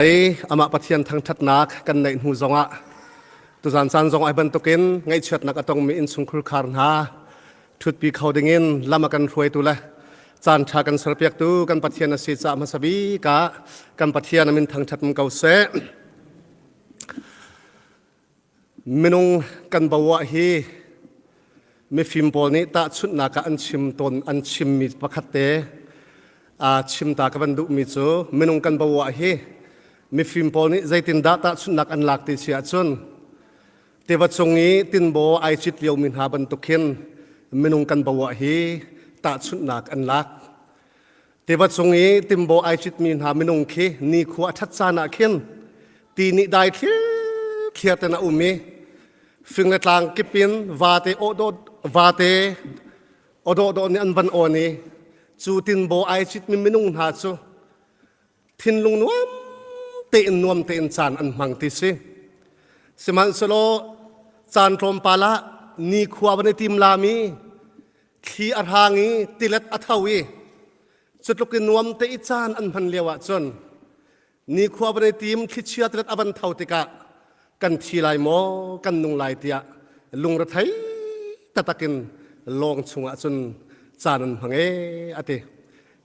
Ei amah Pathian thangṭhatnak kan neih hnu zongah tuzan caan zong ai bantukin ngaihchiatnak a tongmi innchungkhur khar hna ṭhutpi kho dingin lam a kan hruaitu le caan ṭha kan serpiaktu kan Pathian a si caah hmasa bik ah kan Pathian a min thangṭhat ko seh. Minung kan bo ah hi mifim pawl nih tahchunhnak ah an chim tawn an chimmi pakhat te aa chim ta ka van duhmi cu minung kan bo ah hi mifim pawl nih zeitindah tahchunhnak an lak ti si ahcun tiva cung i tinbaw ai cit liomi hna bantuk khin minung kan bo ah hi tahchunhnak an lak. Tiva cung i timbaw ai citmi hna minung khi nikhua a ṭhat caan ah khin ti nih dai thliar ten a um i fing le tlang kip in vate awdawh vate awdawhdawh nih an van awn i cu tinbaw ai citmi minung hna cu thinlung nuam tein nuam tein caan an hmang ti si. Sihmanhsehlaw caan tlawmpal ah nikhua van i tim lami thli a hrang i tilet a tho i cutluk in nuam te i caan an hman lio ahcun nikhua van i tim thlichia tilet a van tho tikah kan thi lai maw kan nung lai tiah lungrethei taktak in lawng chungah cun caan an hmang ee a ti.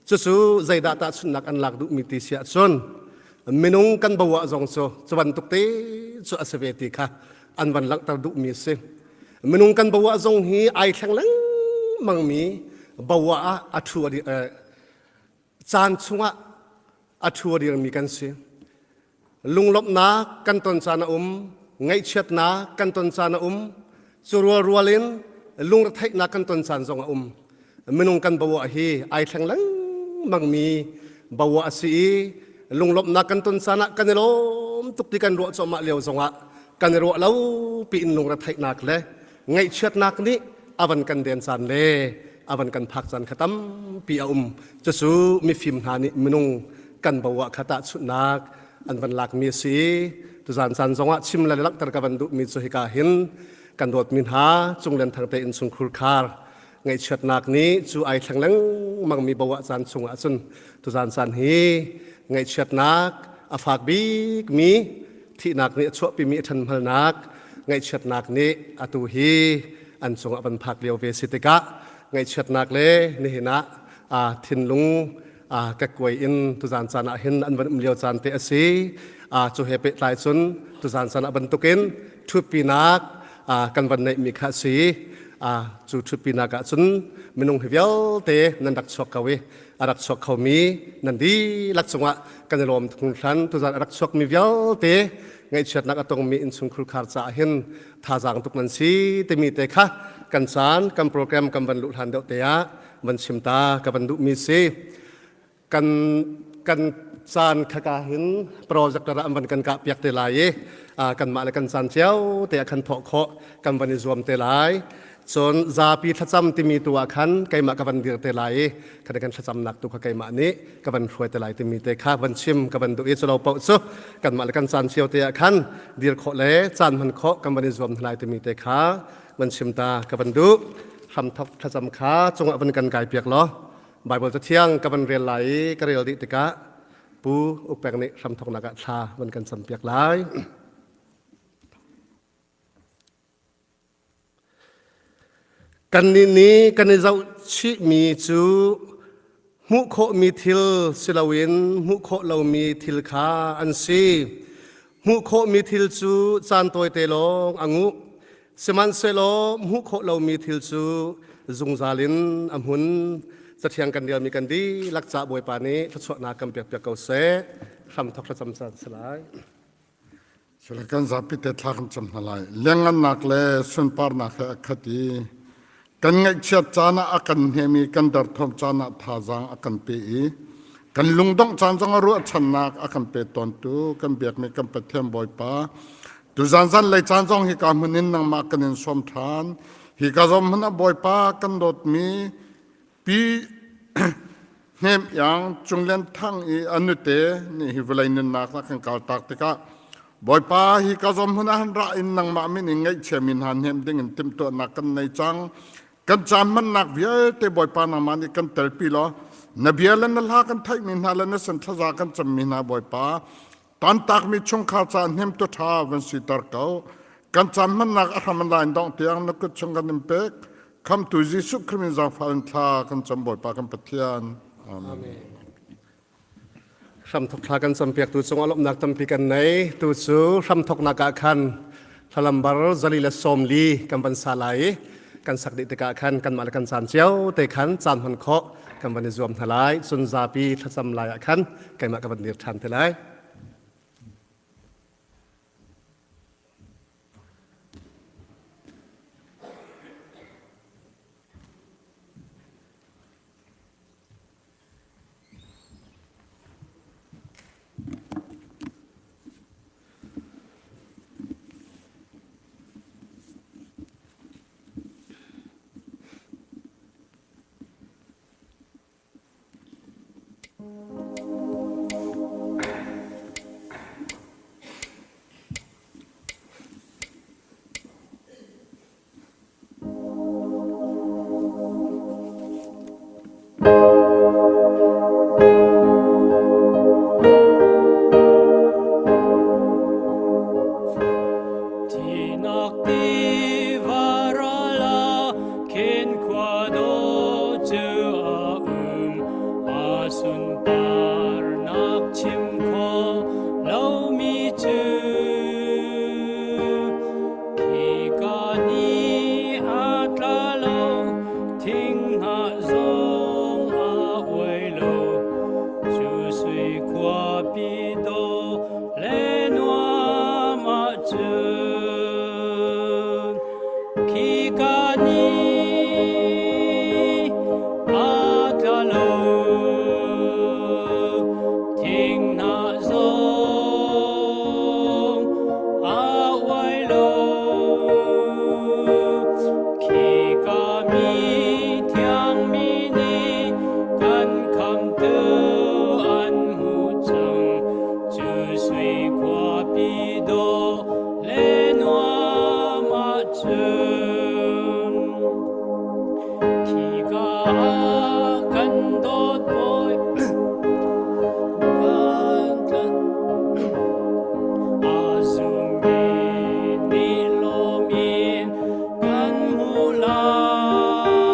Cucu zeidah tahchunhnak an lak duhmi ti si ahcun minung kan bo ah zong cu cu bantuk te cu a si ve ti kha an van langhter duhmi a si. Minung kan bo ah zong hi ai thleng lengmangmi bo ah a thu caan chungah a thu a dirmi kan si. Lunglawmhnak kan ton caan a um, ngaihchiatnak kan ton caan a um, cu rualrual in lungretheihnak kan ton caan zong a um. Minung kan bo hi ai thleng lengmangmi bo a si i lunglawmhnak kan ton caan ah kan i lawm tuk ti kan ruah cuahmah lio zongah kan i ruah lo piin lungretheihnak le ngaihchiatnak nih a van kan den caan le a van kan phak caan kha tampi a um. Cucu mifim hna nih minung kan bo ah kha tahchunhnak an van lakmi a si. Tuzan caan zongah chim le langhter ka van duhmi cu hika hin kan dawtmi hna Cunglen Thangte innchungkhur khar ngaihchiatnak nih cu ai thleng lengmangmi bo ah caan chungah cun tuzan caan hi ngaihchiatnak a fak bikmi thihnak nih a chuahpimi a ṭhanhmalnak ngaihchiatnak nih atu hi an cungah van phak lio ve si tikah ngaihchiatnak le nihin ah thinlung kekkuai in tuzan caan ah hin an van um lio caan te a si. Cu he pehtlai cun tuzan caan ah bantukin ṭhutpinak kan van neihmi kha a si. Cu ṭhutpinak ah cun minung hi vialte nan rak chuak ko i a rak chuak khomi nan dihlak cungah kan i lawm hringhran. Tuzan a rak chuakmi vialte ngaihchiatnak a tongmi innchungkhur khar caah hin thazaang tuk nan si timi te kha kan caan kan program kan van luh hlan deuh te ah van chim ta ka van duhmi si. Kan kan caan khaka hin projector an van kan kah piak te lai i kanmah le kan caan cio te ah khan thawh khawh kan van i zuam te lai. Cun zapi thlacam timi tu ah khan keimah ka van dir te lai i khan kan thlacamnak tu kha keimah nih ka van hruai te lai timi te kha van chim ka van duh i culo paoh cu kanmah le kan caan cio te ah khan dir khawh le caan hman khawh kan van i zuam lai timi te kha van chim ta ka van duh. Hramthok thlacam kha cungah van kan kai piak law Bible cathiang ka van rel lai i ka rel dih tikah Pu Ukpek nih hramthoknak ah thla van kan campiak lai. Kannih nih kan i zohchihmi cu hmuh khawhmi thil si loin hmuh khawh lomi thil kha an si. Hmuh khawhmi thil cu caan tawite lawng a nguh. Sihmanhsehlaw hmuh khawh lomi thil cu zungzal in a hmun. Cathiang kan relmi kan dihlak ca Bawipa nih thluachuahnak kan pekpiak ko seh. Hramthok thlacam caan si lai. Sule kan zapi te thla kan cam hna lai. Liangngannak le sunparnak he a khat i kan ngaihchiat caan ah a kan hnem i kan derthawm caan ah thazaang a kan pe i kan lungdongh caan zong ah ruahchannak a kan pe tawntu kan biakmi kan Pathian Bawipa tuzan zan lei caan zong hika hmun in nangmah kan in sawm ṭhan. Hika zong hmun ah Bawipa kan dawtmi Pi Hnem Iang Cung Lian Thang i a nute nih hi vawlei nunnak ah kan kaltak tikah Bawipa hi ka zawm hmun ah han ra in nangmah min in ngaihchiami hna hnem ding in timhtuahnak kan nei cang. Kan caan hmannak vialte Bawipa nangmah nih kan telpi law na bia le na hla kan theihmi hna le na sin thlaza kan cammi hna Bawipa. Tantakmi chungkhar caah hnemtu ṭha van siter ko. Kan caan hmannak a hram an lain dongh tiang na kut chung kan in pek. Khamtu Jesuh Khrih min zaangfah in thla kan cam Bawipa kan Pathian. Amen. Amen. Hramthok thla kan campiaktu cungah lawmhnak tampi kan nei. Tu cu hramthoknak ah khan thlalambar zali le 40 kan van sa lai i kan sak dih tikah khan kanmah le kan caan cio te khan caan hman khawh kan van i zuam hna lai. Cun zapi thlacam lai ah khan keimah ka van dir ṭhan te lai. Thinak tiva ral ah khin khua dawh cu a um, a sunparnak chim khawh lomi cu. Khika ni a tla lo, thinghnah zong a uai lo, cu sui khuapi dawh le nuam ahcun. Khika ni a tla lo, thinghnah zong a uai lo. Khika mi thiangmi nih kan khamtu an hmuh cang, cu sui khuapi dawh le nuam ahcun. Khika ah kan dawt bawi kan tlanh a zummi nih lawm in kan hmuh lai.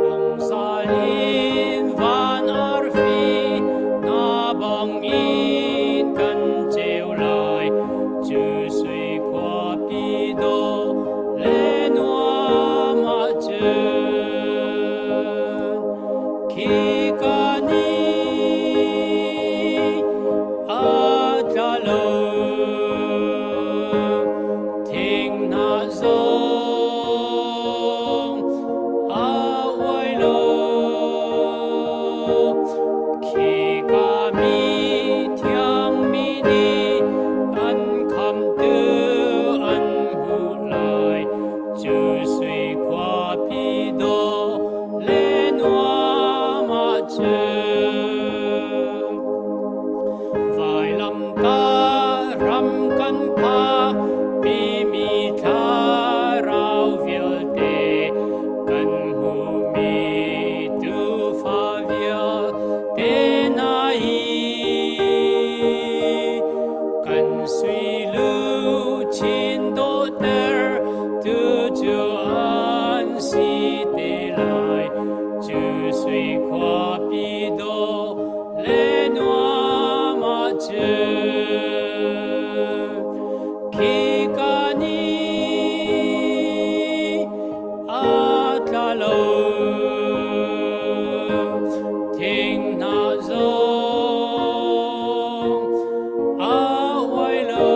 Zungzal in van arfi hna bangin kan ceu lai. Cu sui khuapi dawh le nuam ahcun khika ni a tla lo. Thinghnah zong a uai lo. Khika mi thiangmi nih an khamtu an hmuh lai. Cu sui khuapi dawh le nuam ahcun vailamtah ram kan phak pimi thlarau vialte kan hmuhmi tuufa vialte hna hi kan sui luchin dawhter tu cu an si te lai. Cu sui khuapi dawh le nuam ahcun khika ni a tla lo. Thinghnah zong a uai lo.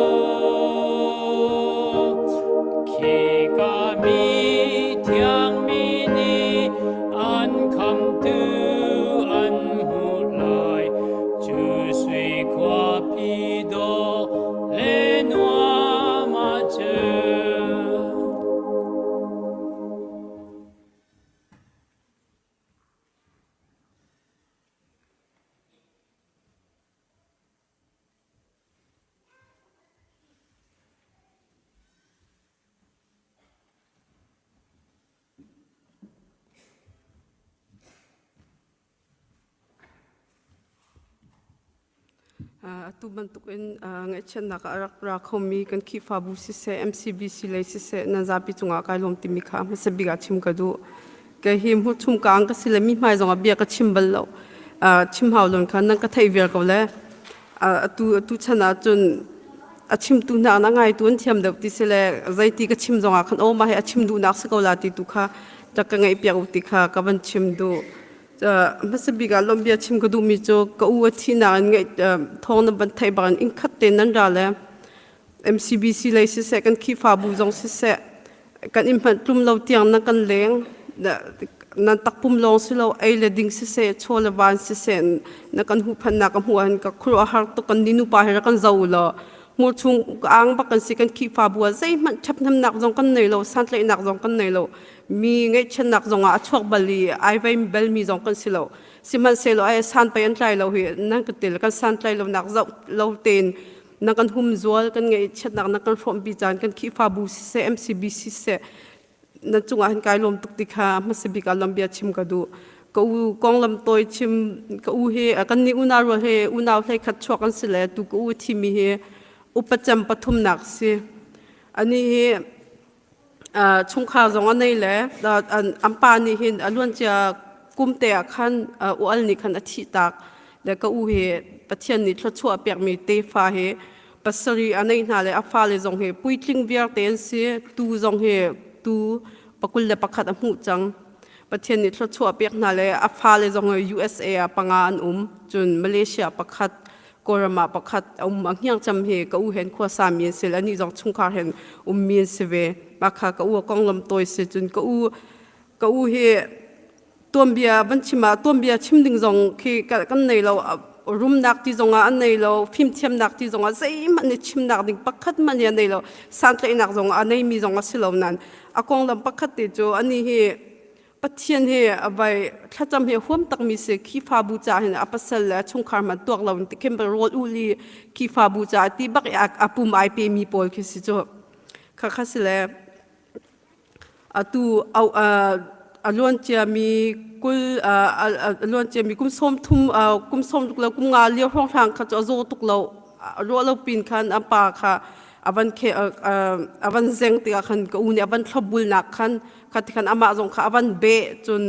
Khika mi thiangmi nih an khamtu an hmuh lai. Cu sui khuapi dawh le nuam ahcun. Atu bantukin ngaihchiatnak ah a rak ra khomi kan Khrihfabu siseh, MCBC lei siseh, nan zapi cungah kai lawm timi kha hmasa bik ah chim ka duh. Kei hi hmurchum ka ang ka si le mi hmai zongah bia ka chim bal lo. Chim hau lon kha nan ka theih viar ko le. Atu chan ah cun a chimtu hna na ngaitu an thiam deuh ti si le zeiti ka chim zongah khan aw mah hi a chim duhnak si ko la ti tu kha rak ka ngaih piak u ti kha ka van chim duh. Hmasa bik ah lawmhbia chim ka duhmi cu ka u a thihnak in ngaih thawng nan van theih bangin inn khat tein nan ra le MCBC lei siseh kan Khrihfabu zong siseh kan inn hmanh tlum lo tiang nan kan leng nan takpum lawng si lo ei le ding siseh chaw le van siseh na kan huhphenhnak ka hmuh ahhin ka khuaruah har tuk kan ni nupa he rak kan zo law hmur chung ka ang bak kan si kan Khrihfabu ah zeihmanh ṭhathnemnak zong kan nei lo santlaihnak zong kan nei lo Mi ngaihchiatnak zongah a chuak bal i ai vei balmi zong kan si lo. Sihmanhsehlaw ai san pei an tlai lo hi nan ka til kan santlai lonak zoh lo tein na kan humzual kan ngaihchiatnak na kan hrawmpi caan kan Khrihfabu siseh MCB siseh na cungah hin kai lawm tuk ti kha hmasa bik ah lawm bia chim ka duh. Ka u konglam tawi chim ka u hi kan nih unau rual he unau hlei khat chuak an si le tu ka u thimi hi upacem pathumnak si. Ani hi Chungkhar zong a nei le an pa nih hin a luancia kum te ah khan ual nih khan a thih tak le ka u hi Pathian nih thluachuah a pekmi tefa hi pasarih a nei hna le a fale zong hi puitling vialte an si tu zong hi tu pakul le pakhat a hmuh cang Pathian nih thluachuah a pek hna le a fale zong hi USA ah panga an um cun Malaysia pakhat Kawlram ah pakhat a um a hniang cem hi ka u hen khuasa mi an si le anih zong chungkhar hen ummi an si ve. Mah kha ka u a konglam tawi si cun ka u ka u hi tuanbia van chim ah tuanbia chim ding zong khi kan nei lo rumnak ti zong ah an nei lo fimthiamnak ti zong ah zeihmanh nih chimnak ding pakhat hmanh hi an nei lo santlaihnak zong a neimi zong a si lo nain a konglam pakhat te cu ani hi Pathian hi a vai thlacam hi a huam takmi si Khrihfabu ca hin a pasal le a chungkhar hmanh tuak lo in tikhin rawl ul i Khrihfabu ca ti bak i a pum ai pemi pawl khi si cu kha kha si le atu au a luan ciami kul a luan ciami kum sawm thum kum sawm tuk lo kum nga lio hrawnghrang kha cu a zaw tuk lo ruah lo pin khan a pa kha a van khe a van zeng tikah khan ka u nih a van thlopbulnak khan kha ti khan amah zong kha a van beh cun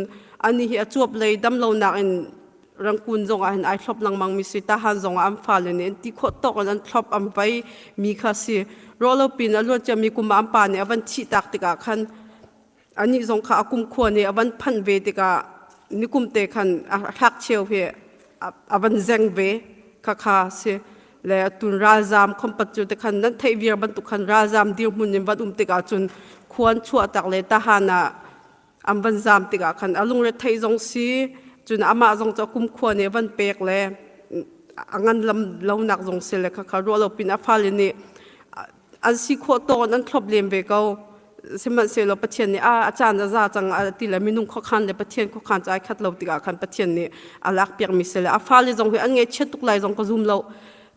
ani hi a cuap lei dam lonak in rangkun zong ah hin ai thlop lengmang mi si tahan zong ah an fale nih an ti khawh tawk in an thlop an vai mi kha si rawlo pin a luan cia mi kum ah an pa nih a van thih tak tikah khan anih zong kha a kum khua nih a van phanh ve tikah nikum te khan a thlak cheu hi a van zeng ve kha kha si le tun ralzam khompat cu te khan nan theih viar bantuk khan ralzam dirhmun in van um tikah cun khuan chuah tak le tahan ah an van zam tikah khan a lungre theih zong si cun amah zong cu a kum khua nih van pek le a ngan lam lonak zong si le kha kha ruah lo pin a fale nih an si khawh tawk an thlop lem ve ko sihmanhsehlaw Pathian nih a caan a za cang a ti le minung khuakhan le Pathian khuakhan cu ai khat lo tikah khan Pathian nih a lakpiakmi si le a fale zong hi an ngaihchiat tuk lai zong ka zum lo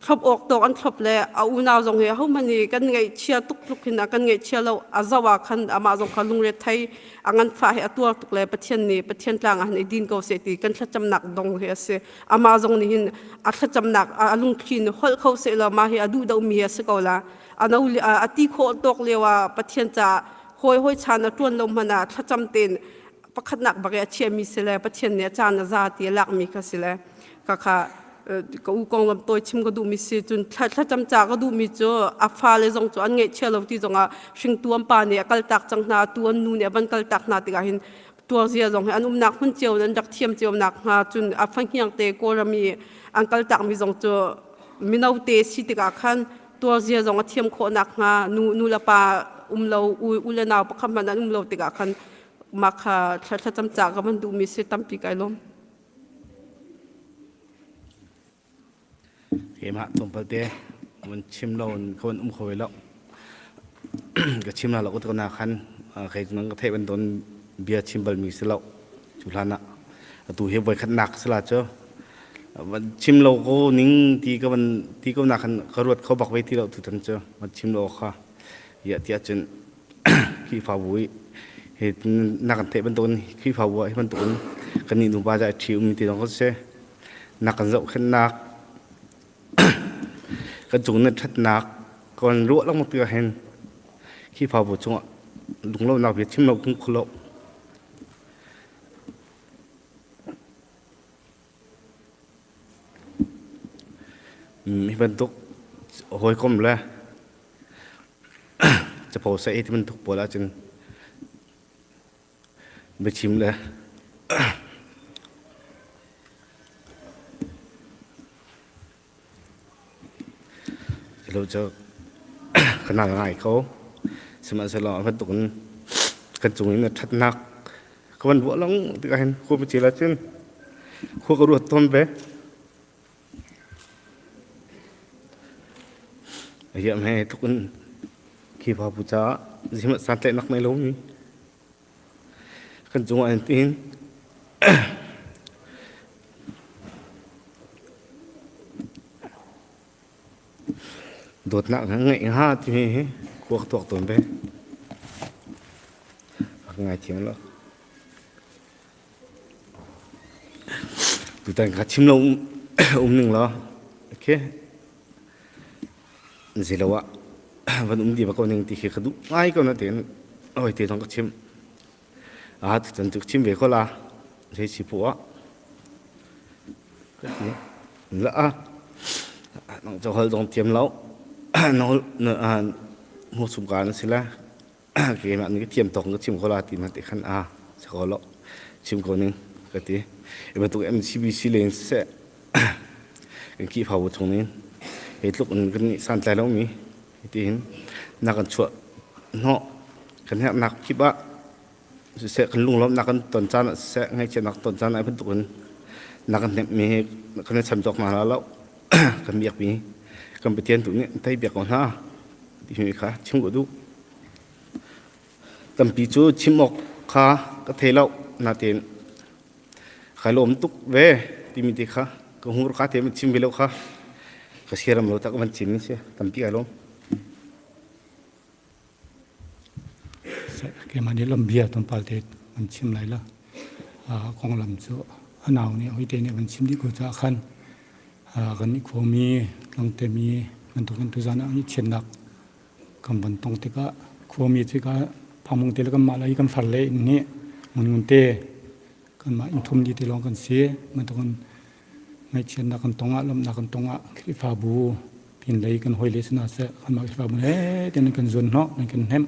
thlop awk tawk an thlop le a unau zong hi ahohmanh nih kan ngaihchia tuk tluk hin a kan ngaihchia lo a zoh ah khan amah zong kha lungre thei a nganfah hi a tuar tuk le Pathian nih Pathian tlang ah hin i din ko seh ti kan thlacamnak dong hi a si amah zong nih hin a thlacamnak a lungthli nih holh kho seh law mah hi a duh dohmi hi a si ko la a no a ti khawh tawk lio ah Pathian caah hawi hawi chan a ṭuan lo hmanh ah thlacam tein pakhatnak bak i a chiahmi si le Pathian nih a caan a za ti a lakmi kha si le ka kha ka u konglam tawi chim ka duhmi si cun thlacam ca ka duhmi cu a fale zong cu an ngaihchia lo ti zongah hringtu an pa nih a kaltak cang hna tu an nu nih a van kaltak hna tikah hin tuarzia zong hi an umnak hmun cio an rak thiam cio nak hnga cun a fahniang te Kawlram i an kaltakmi zong cu mino te si tikah khan tuarzia zong a thiam khawh nak hnga nu nu le pa um lo u le nau pakhat hmanh an um lo tikah khan mah kha thlacam ca ka van duhmi si tampi kai lawm. Keimah tlawmpal te van chim lo in ka van um kho ve lo. Ka chim la lo ko na khan kei nang ka theih bantukin bia chim balmi si lo. Cu hlan ah atu hi voikhat nak si la cu van chim lo ko ning ti ka van ti ko na khan ka ruat kho bak ve ti lo tutan cu van chim lo kha ya tiah cun Khrihfabu i hi na kan theih bantukin Khrihfabu ah hi bantukin kan nih nupa ca i ṭhi ummi ti zong kan si. Na kan zohkhenhnak. Kan cung na ṭhatnak kan ruah lengmang tikah hin Khrihfabu cungah lunglonak bia chim lo kung kho lo. Hi bantuk hawikom le capo saih ti bantuk pawl ahcun biachim le Lo cu ka nal ngai ko. Sihmanhsehlaw a bantuk in kan cung in a ṭhatnak ka van ruah long tikah hin khua ka cil ahcun khua ka ruat tawn ve. Ahiam he tluk in Khrihfabu caah zeihmanh santlaihnak nei lomi kan cungah in tiin dawtnak na ngeih hnga timi hi khua ka tuak tawn ve. Ka ngaithiam lo. Tutan ka chim lo um ning law. Okay. Zilo ah van um di ba ko ning ti khi ka duh ngai ko na tein oi te zong ka chim. Ah tutan cu chim ve ko la. Zei si pu ah. La a nang cho hol dong thiam lo. Na hol na mu sum ka na si la. Keimah nih ka thiam tawk ka chim ko la ti na ti khan a si ko lo. Chim ko ning ka ti. I bantuk MCBC len siseh kan Khrihfabu chung ning hi tluk in kan nih santlai lomi tiin na kan chuah hnawh kan herhnak kip ah siseh kan lunglawmhnak kan ton caan ah siseh ngaihchiatnak ton caan ah bantuk in na kan hnemhmi hi kan i cham cawk hna lo kan biakmi kan Pathian tu nih tei biak ko hna timi kha chim ko duh. Tampi cu chim awk kha ka thei lo natein kai lawm tuk ve timi te kha ka hmur ka te chim ve lo kha ka siaram lo tak van chim si tampi kai lawm. Keimah nih lawmbia tlawmpal te an chim lai la. Konglam cu a nau nih hoi te nih van chim dih ko caah khan kan i khuami tlangtemi bantukin tuzan ah chiatnak kan van tong tikah khuami cu ka phangmung te le kanmah lai kan far le inn nih ngun te kanmah inn thum li te lawng kan si bantukin ngaihchiatnak kan tong ah lawmhnak kan tong ah Khrihfabu pinlei kan hawile sinah seh kanmah Khrihfabu he tian kan zuan hnawh nan kan hnemh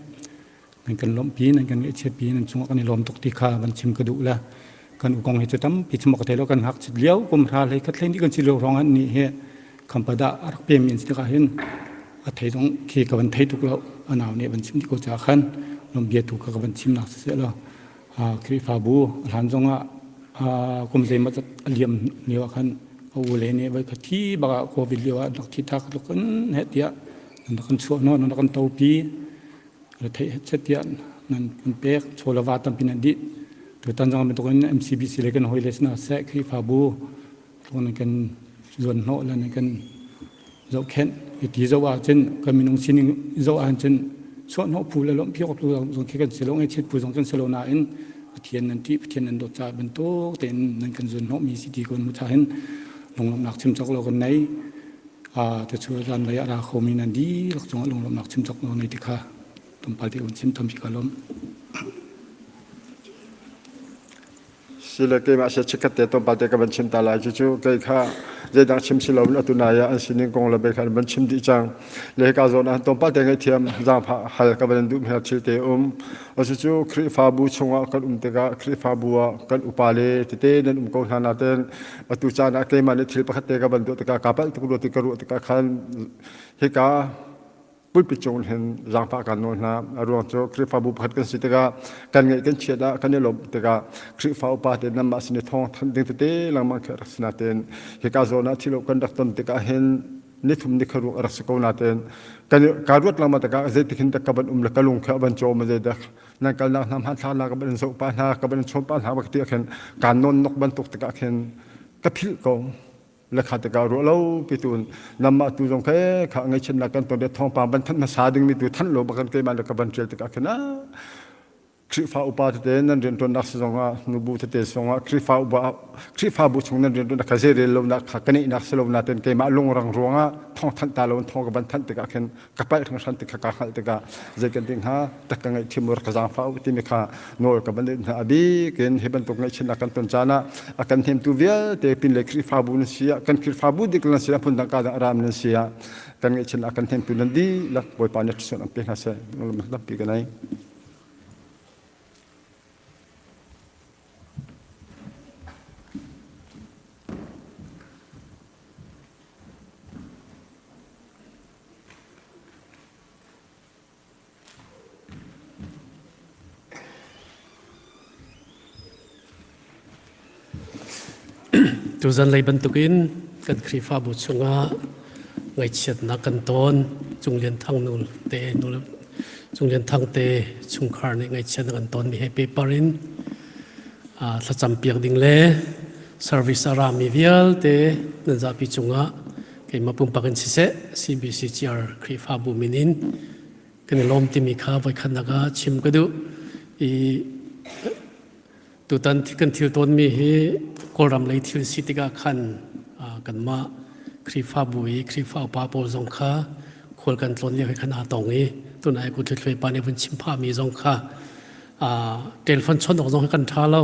nan kan lawmhpi nan kan ngaihchiatpi nan cungah kan i lawm tuk ti kha van chim ka duh le kan ukong hi cu tampi chim awk ka thei lo kan ngakchit lio kum hra hlei khat hlei nih kan si lio hrawng an nih hi khampada a rak pem in si tikah hin a thei zong khi ka van thei tuk lo a nau nih van chim dih ko caah khan lawm bia tu kha ka van chim nak siseh law Khrihfabu a hlan zongah kum zeimaw zat a liam lio ah khan a u le nih voi khat thi bak ah covid lio ah rak thi thak tluk in heh tiah nan rak kan chuah nawn nan rak kan topi retheih hetchet tiah nan kan pek chaw le va tampi nan dih tutan zong bantuk in MCBC le kan hawile sinah seh Khrihfabu nan kan zuan hnawh le nan kan zohkhenh ti zoh ahcun kan minung sining zoh ahcun chuahhnawh phu le lawmhpi awk zong khi kan si lo ngaihchiat phu zong kan si lo nain Pathian nan ṭih Pathian nan dawt caah bantuk tein nan kan zuanhnawhmi si ti kan hmu caah hin lunglawmhnak chim cawk lo kan nei cucu zanlei a ra khomi nan dihlak cungah lunglawmhnak chim cawk lo nei ti kha tlawmpal te kan chim tampi ka lawm. Sile keimah sia chikkhat te tlawmpal te ka van chim ta lai cucu kei kha zeidang chim si loin atu nai ah an sining kong le bei kha an van chim dih cang le hika zawn ah tlawmpal te ngaihthiam zaangfah hal ka van duh hmel thil te um cucu Khrihfabu chungah kan um tikah Khrihfabu ah kan upa le tete nan um ko hna nain atu caan ah keimah nih thil pakhat te ka van tuah tikah kaa palh tuk rua ti ka ruah tikah khan hika pulpit cung hin zaangfah kan nawl hna. A ruang cu Khrihfabu pakhat kan si tikah kan ngeih kan chiat ah kan i lawmh tikah Khrihfa upa te nanmah sin i thawng thanh ding tete lengmang khi a rak si nain hika zawn ah thilo kan rak ton tikah hin nithum ni kha ruak a rak si ko nain kan ka ruat lengmang tikah zeitik hin dak ka van um le ka lung khi a van cawm zeidak nan kalnak hna hmanthlak hna ka van in zoh pah hna ka van in chawn pah hna bak ti ah khin kaan nawn nok bantuk tikah khin ka philh ko le kha tikah ruah lo pi tu namah tu zong khe kha ngaihchiatnak kan ton le thawngpang ban thanh hmasa dingmi tu thanh lo bakan keimah le ka van ṭial tikah khin ah. Khrihfa upa tete nan rianṭuannak si zongah nubu tete zongah Khrihfa upa Khrihfabu chung nan rianṭuannak kha zeirel lonak kha ka neihnak si lo nain keimah lungrang ruangah thawng thanh ta lo in thawng ka van thanh tikah khin ka palh hringhran ti kha kaa hngalh tikah zei kan ti hnga tak ka ngaihthiam u rak ka zaangfah u timi kha nawl ka van duh hna. A bik in hi bantuk ngaihchiatnak kan ton caan ah a kan hnemtu vialte pinlei Khrihfabu nan si ah kan Khrihfabu dik nan si ah phundang ka dang a ram nan si ah kan ngaihchiatnak a kan hnemtu nan dihlak Bawipa nih thluachuah an pe hna seh. Tampi ka nei. Tuzan lei bantukin kan Khrihfabu chungah ngaihchiatnak kan tawn. Cung Lian Thang nu te nu Cung Lian Thang te chungkhar nih ngaihchiatnak an tawnmi he paper in thlacam piak ding le service a rami vialte nan zapi cungah keimah pumpak in siseh CBCCR Khrihfabu min in kan i lawm timi kha voikhatnak ah chim ka duh i tutan kan thil tawnmi hi Kawlram lei thil si tikah khan kanmah Khrihfabu i Khrihfa upa pawl zong kha khual kan tlawn lio he khan aa tong i tunai ku thluthluai pa nih vun chim phahmi zong kha telephone chawnh awk zong kan ṭha lo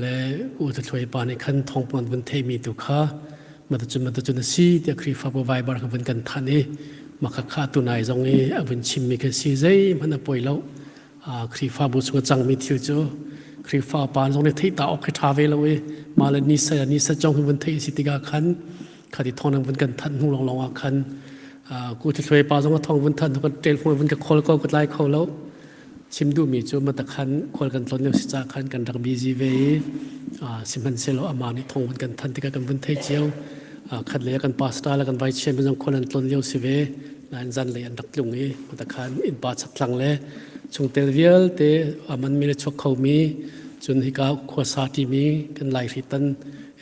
le u thluai pa nih khan thawngpang vun theimi tu kha matacun matacun a si tiah Khrihfabu Viber kha vun kan thanh i makha kha tunai zong i a vun chimmi kha si zeihmanh a poi lo Khrihfabu chung a cangmi thil cu Khrihfa pa zong nih theih ta awk khi ṭha ve lo i mah le ni sa ni sa cong hi vun theih si tikah khan khati thawng nan vun kan thanh hnu lawnglawng ah khan ku thluai pa zong a thawng vun thanh kan telephone vun ka call ko ka tlai kho lo Chim duhmi cu matakhan khual kan tlawn lio si caah khan kan rak busy ve i sihmanhsehlaw amah nih thawng vun kan thanh tikah kan vun thei cio. Khat lei ah kan pastor le kan vice chairman zong khual an tlawn lio si ve. Nain zanlei an rak tlung i matakhan innpa chakthlang le chungtel vialte a manmi le chuak khomi cun hika khuasa ṭimi kan Laihri tan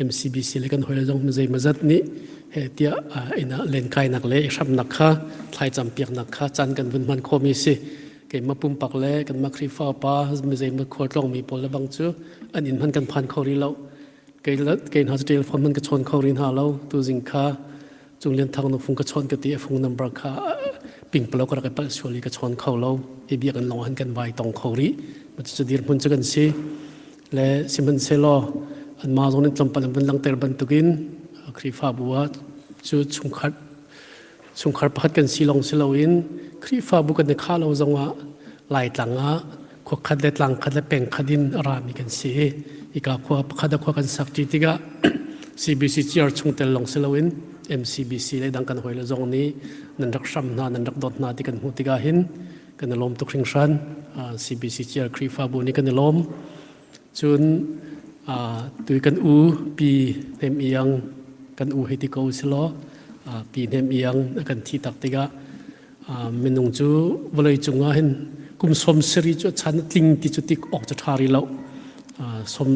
MCBC le kan hawile zong zeimawzat nih he tiah inn ah lenkainak le i hramnak kha thlaicham piaknak kha caan kan vun hman khawhmi si. Keimah pumpak le kanmah Khrihfa upa mizeimaw khualtlawngmi pawl le bang cu an inn hmanh kan phan kho rih lo. Kei kei hna cu telephone hmanh ka chawn kho rih hna lo. Tuzing kha Cung Lian Thang nu fung ka chawn ka ti a fung number kha pingpalo ka rak i palh sual i ka chawn kho lo. Hi biakinn lawng han kan vai tong kho rih. Cucu dirhmun cu kan si. Le sihmanhsehlaw anmah zong nih tlawmpal an vun langhter bantukin Khrihfabu ah cu chungkhat Chungkhar pakhat kan si lawng si loin Khrihfabu kan i khah lo zongah Laitlang ah khua khat le tlang khat le peng khat in a rami kan si i hika khua pakhat a khua kan sak ṭi tikah CBC CR chungtel lawng si loin MCBC le dang kan hawile zong nih nan rak hram hna nan rak dawt hna ti kan hmuh tikah hin kan i lawm tuk hringhran. CBC CR Khrihfabu nih kan i lawm. Cun tui kan u Pi Hnem Iang kan u hei ti ko silaw Pi Hnem Iang a kan thi tak tikah minung cu vawlei cungah hin kum som sari cu chan a tling ti cu tik awk cu ṭha rih lo. Som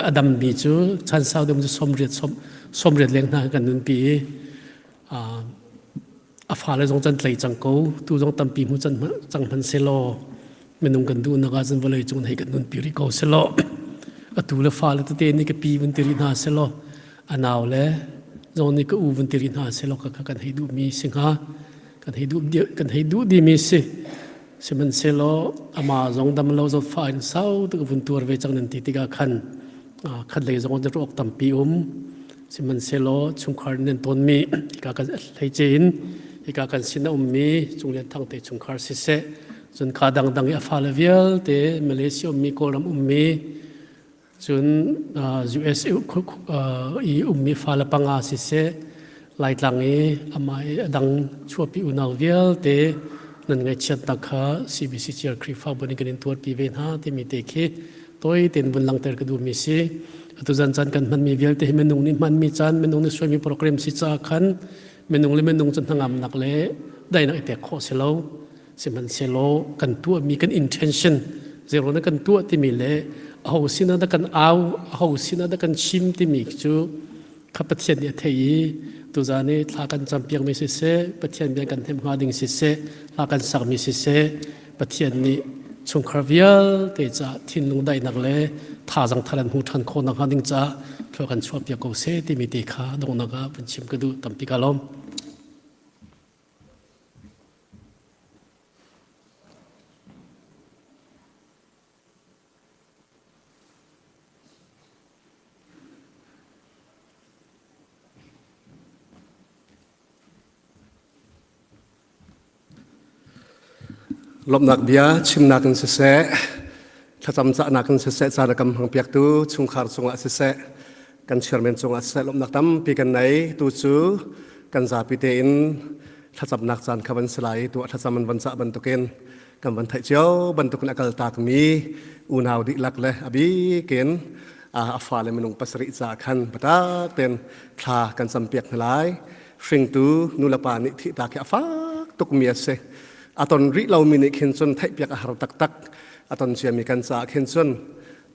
a dammi cu chan sau deuh cu som riat som som riat leng hna kan nunpi i A fale zong can tlei cang ko. Tu zong tampi hmu cang hmanh selaw minung kan duhnak ah cun vawlei cung hei kan nunpi rih ko selaw atu le fale tete nih ka pi vun ti rih hna selaw a nau le zong nih ka u vun ti rih hna selaw ka kan hei duhmi si hnga kan hei duh kan hei duh dimi si sihmanhsehlaw amah zong dam lo zawtfah in sau tuk vun tuar ve cang nan ti tikah khan khat lei zong in ruak tampi um Sihmanhsehlaw chungkhar nan tawnmi hika kan hleice in hika kan sin a ummi Cunglian Thang te chungkhar siseh cun ka dangdang i a fale vialte Malaysia ummi Kawlram ummi cun US i ummi fale panga siseh Laitlang i amah i a dang chuahpi unau vialte nan ngaihchiatnak kha CBC Chair Khrihfabu nih kan in tuarpi ve hna timi te khi Toi tein vun langhter ka duhmi si. Atu zan caan kan hmanmi vialte hi minung nih hmanmi caan, minung nih suaimi program si caah khan minung le minung cu hnangamnak le daihnak i pek khawh si lo. Sihmanhsehlaw kan tuahmi kan intention zero na kan tuah timi le aho sinah dah kan au, aho sinah dah kan chim timi cu kha Pathian nih a theih i tuzaan i thla kan campiakmi siseh, Pathian bia kan hnemh hnga ding siseh, hla kan sakmi siseh, Pathian nih chungkhar vialte caah thinlung daihnak le thazaang thar an hmu ṭhan khawh nakhnga ding caah thlua kan chuahpiak ko seh timi te kha donghnak ah vun chim ka duh tampi ka lawm. Lawmhnak bia chimnak in siseh, thlacam cahnak in siseh, caan a kan hmangpiaktu chungkhar cungah siseh, kan chairman cungah siseh lawmhnak tampi kan nei. Tu cu kan zapi tein thlacamnak caan kha van si lai i tu ah thlacam an van cah bantukin kan van theih cio bantukin a kal takmi unau dihlak le a bikin a fale minung pasarih ca khan biatak tein thla kan campiak hna lai. Hringtu nulepa nih thihtak hi a fak tukmi a si. A ton rih lomi nih khin cun theihpiak a har taktak. A ton ciami kan caah khin cun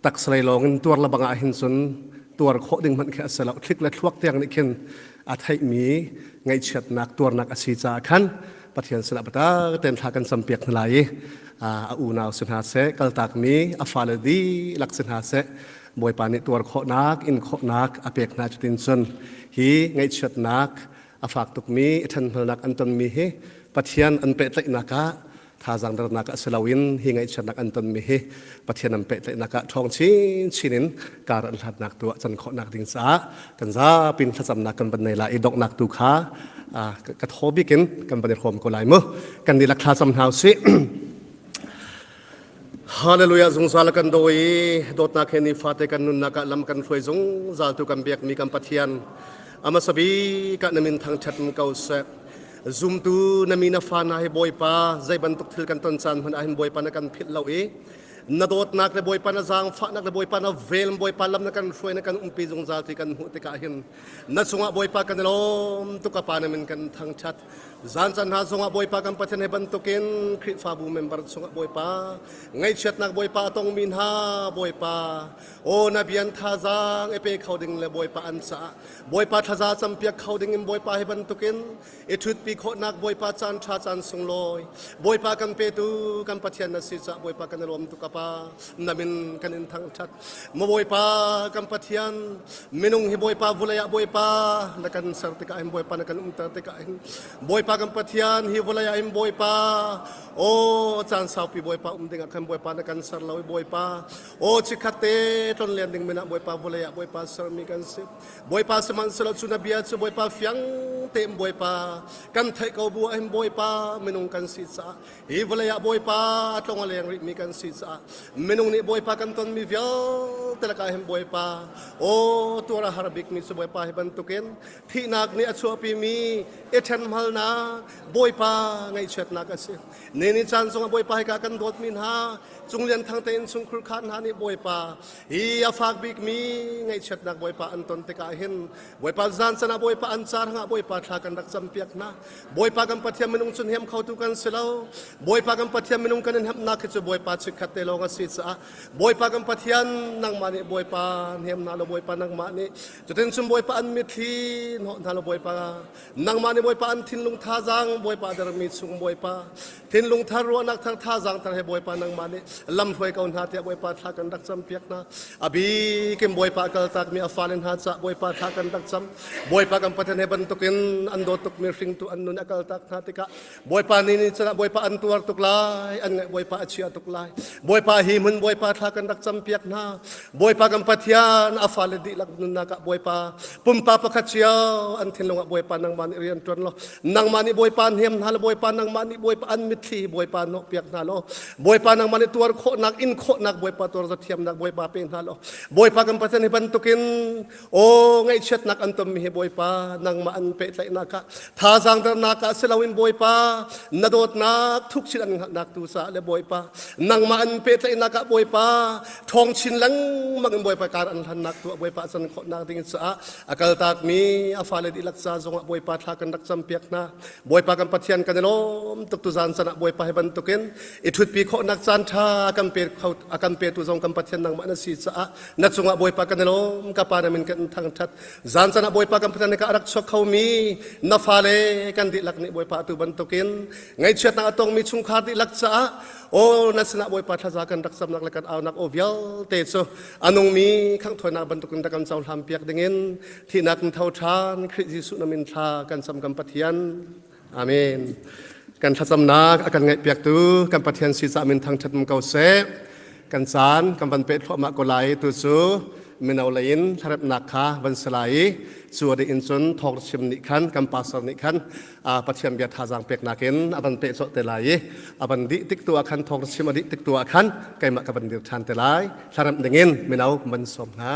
taksalei lawng in tuar lebang ah hin cun tuar khawh ding hmanh khi a si lo. Thlik le thluak tiang nih khin a theihmi ngaihchiatnak tuarnak a si caah khan Pathian sinah biatak tein thla kan campiak hna lai i a unau si hna seh, kaltakmi a fale dihlak si hna seh, Bawipa nih tuar khawhnak, in khawhnak a pek hna cutin cun hi ngaihchiatnak a fak tukmi i ṭhenhmalnak an tonmi hi Pathian an pehtlaihnak ah thazaang dernak ah si loin hi ngaihchiatnak an tonmi hi Pathian an pehtlaihnak ah ṭhawng chinchin in kar an hlatnak tu ah can khawhnak ding caah kan zapin thlacamnak kan van nei lai i donghnak tu kha ka thaw bik in kan van i hrawm ko lai mu kan dihlak thlacam hna usih. Hallelujah zungzal kan daw i dawtnak he nifate kan nunnak ah lam kan hruai zungzal tu kan biakmi kan Pathian amasabi ka na min thangṭhat ko seh. Zumtu na mi na fa na hi Bawipa zei bantuk thil kan ton caan hmanh ah hin Bawipa na kan philh lo i na dawtnak le Bawipa na zaangfahnak le Bawipa na vel Bawipa lam na kan hruai na kan umpi zungzal ti kan hmuh tikah hin na cungah Bawipa kan i lawm tuk a pa na min kan thangṭhat. Zan caan hna zongah Bawipa kan Pathian he bantukin Khrihfabu member chungah Bawipa ngaihchiatnak Bawipa a tongmi hna Bawipa aw na bian thazaang i pe kho ding le Bawipa an caah Bawipa thlaza campiak kho ding in Bawipa he bantukin i ṭhutpi khawhnak Bawipa caan ṭha caan sunglawi Bawipa kan petu kan Pathian na si caah Bawipa kan i lawm tuk a pa na min kan in thangṭhat Maw Bawipa kan Pathian minung hi Bawipa vulei ah Bawipa na kan ser tikah hin Bawipa na kan umter tikah hin Bawipa kan Pathian hi vulei ah hin Bawipa aw caan saupi Bawipa um dingah khan Bawipa na kan ser lo i Bawipa aw chikkhat te tlon len ding min ah Bawipa vulei ah Bawipa sermi kan si Bawipa sihmanhsehlaw cu na bia cu Bawipa fiang tein Bawipa kan theih ko bu ah hin Bawipa minung kan si caah Hi vawlei ah Bawipa a tlong a leng rihmi kan si caah minung nih Bawipa kan tonmi vialte lakah hin Bawipa aw tuar a har bikmi cu Bawipa hi bantukin thihnak nih a chuahpimi i ṭhenhmalnak Bawipa ngaihchiatnak a si. Ni ni caan zongah Bawipa hika kan dawtmi hna Cunglian Thang te innchungkhur khaan hna nih Bawipa hi a fak bikmi ngaihchiatnak Bawipa an ton tikah hin Bawipa zan can ah Bawipa an car hngah Bawipa thla kan rak campiak hna. Bawipa kan Pathian minung cun hem khotu kan si lo. Bawipa kan Pathian minung kan in hemnak hi cu Bawipa chikkhat te lawng a si caah Bawipa kan Pathian nangmah nih Bawipa hnem hna lo Bawipa nangmah nih cutin cun Bawipa an mitthli hnawh hna lo Bawipa nangmah nih Bawipa an thinlung thazaang Bawipa dermi chung Bawipa thinlung thar ruahnak thar thazaang thar he Bawipa nangmah nih lam hruai ko hna tiah Bawipa thla kan rak campiak hna. A bikin Bawipa kaltakmi a fale hna caah Bawipa thla kan rak cam. Bawipa kan Pathian he bantukin an dawt tukmi hringtu an nun a kaltak hna tikah Bawipa nih nih cun Bawipa an tuar tuk lai, an ngaih Bawipa a chia tuk lai. Bawipa hi hmun Bawipa thla kan rak campiak hna. Bawipa kan Pathian a fale dihlak nunnak ah Bawipa pumpak pakhat cio an thinlung ah Bawipa nangmah nih rian ṭuan law nangmah nih Bawipa hnem hna le Bawipa nangmah nih Bawipa an mitthli Bawipa hnawhpiak hna law Bawipa nangmah nih tuar khawhnak in khawhnak Bawipa tuar zathiamnak Bawipa pe hna law Bawipa kan Pathian hi bantukin aw ngaihchiatnak an tonmi hi Bawipa nangmah an pehtlaihnak ah thazaang dernak ah si loin Bawipa na dawtnak thuk chin an hngalhnak tu caah le Bawipa nangmah an pehtlaihnak ah Bawipa ṭhawng chin lengmang in Bawipa kar an hlannak tu ah Bawipa can khawhnak ding caah a kaltakmi a fale dihlak ca zongah Bawipa thla kan rak campiak hna. Bawipa kan Pathian kan i lawm tuk tu zan can ah Bawipa hi bantukin i ṭhutpi khawhnak caan ṭha a kan pe kho a kan petu zong kan Pathian nangmah na si caah na cungah Bawipa kan i lawm ka pa na min kan thangṭhat. Zan can ah Bawipa kan Pathian ka rak chuak khomi na fale kan dihlak nih Bawipa atu bantukin ngaihchiatnak a tongmi chungkhar dihlak caah. Aw na sinah Bawipa thlaza kan rak camnak le kan aunak aw vialte cu a nungmi khanghthawinak bantukin rak kan cohlan piak dingin thihnak in tho ṭhan Khrih Jesuh na min thla kan cam kan Pathian. Amen. Kan thlacamnak a kan ngaihpiaktu kan Pathian si ca min thangṭhat um ko seh. Kan caan kan van peh thluahmah ko lai tu cu mino lei in hlaremnak kha van si lai i cu a dih in cun thawng chim nih khan kan pastor nih khan Pathian bia thazaang peknak in a van peh colh te lai i a van dih tik tu ah khan thawng chim a dih tik tu ah khan keimah ka van dir ṭhan te lai hlaremh dingin mino van sawm hna.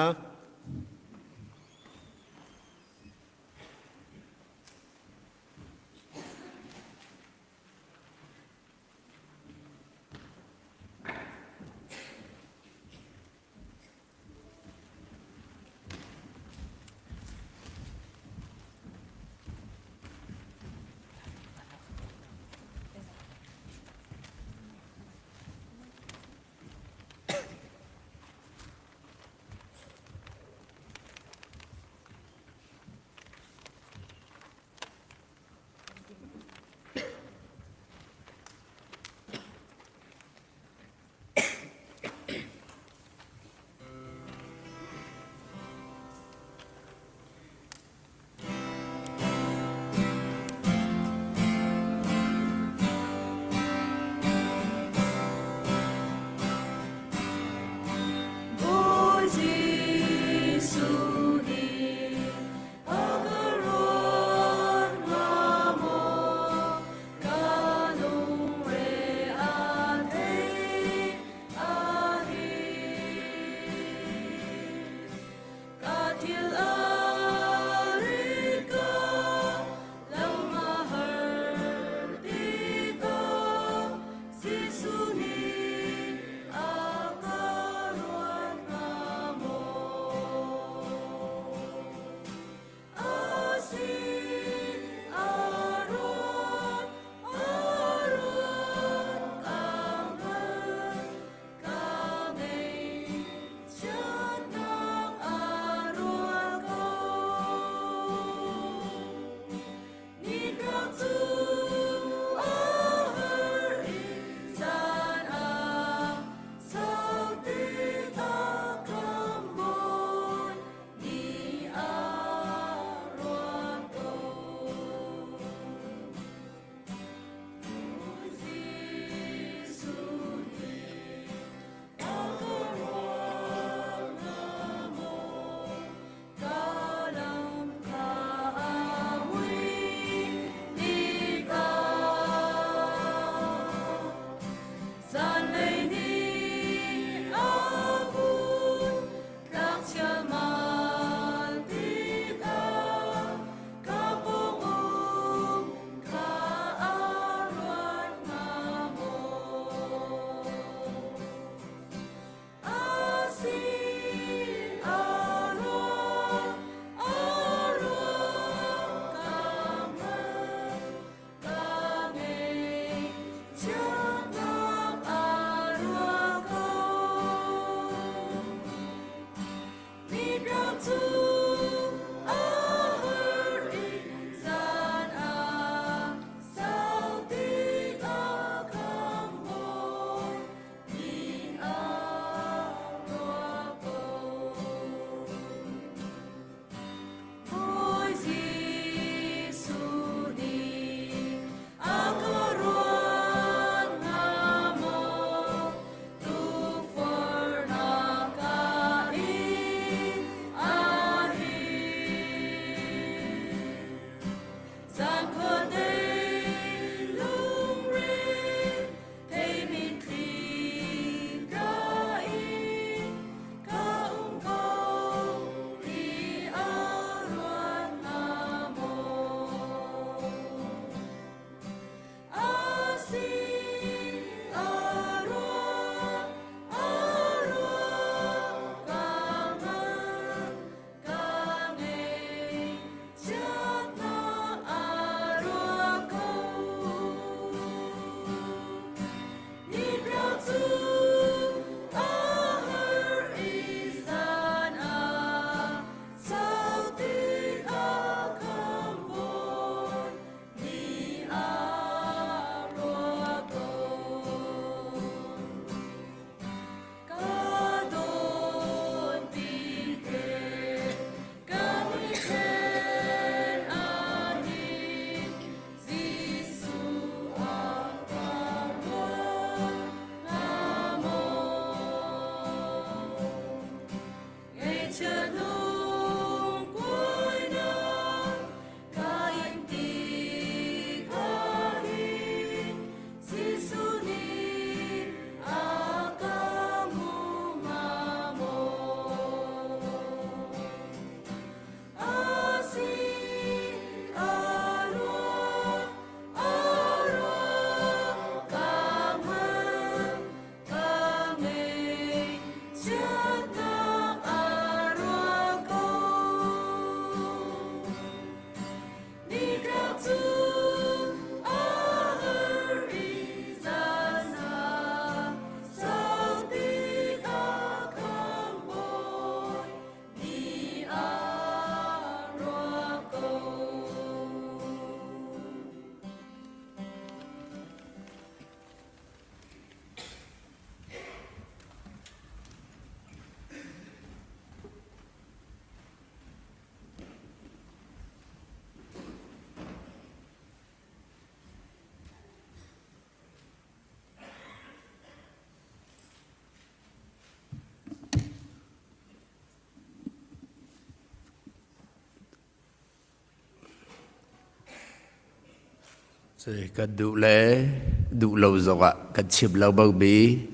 Kan duh le duh lo zongah kan chim lo bangmi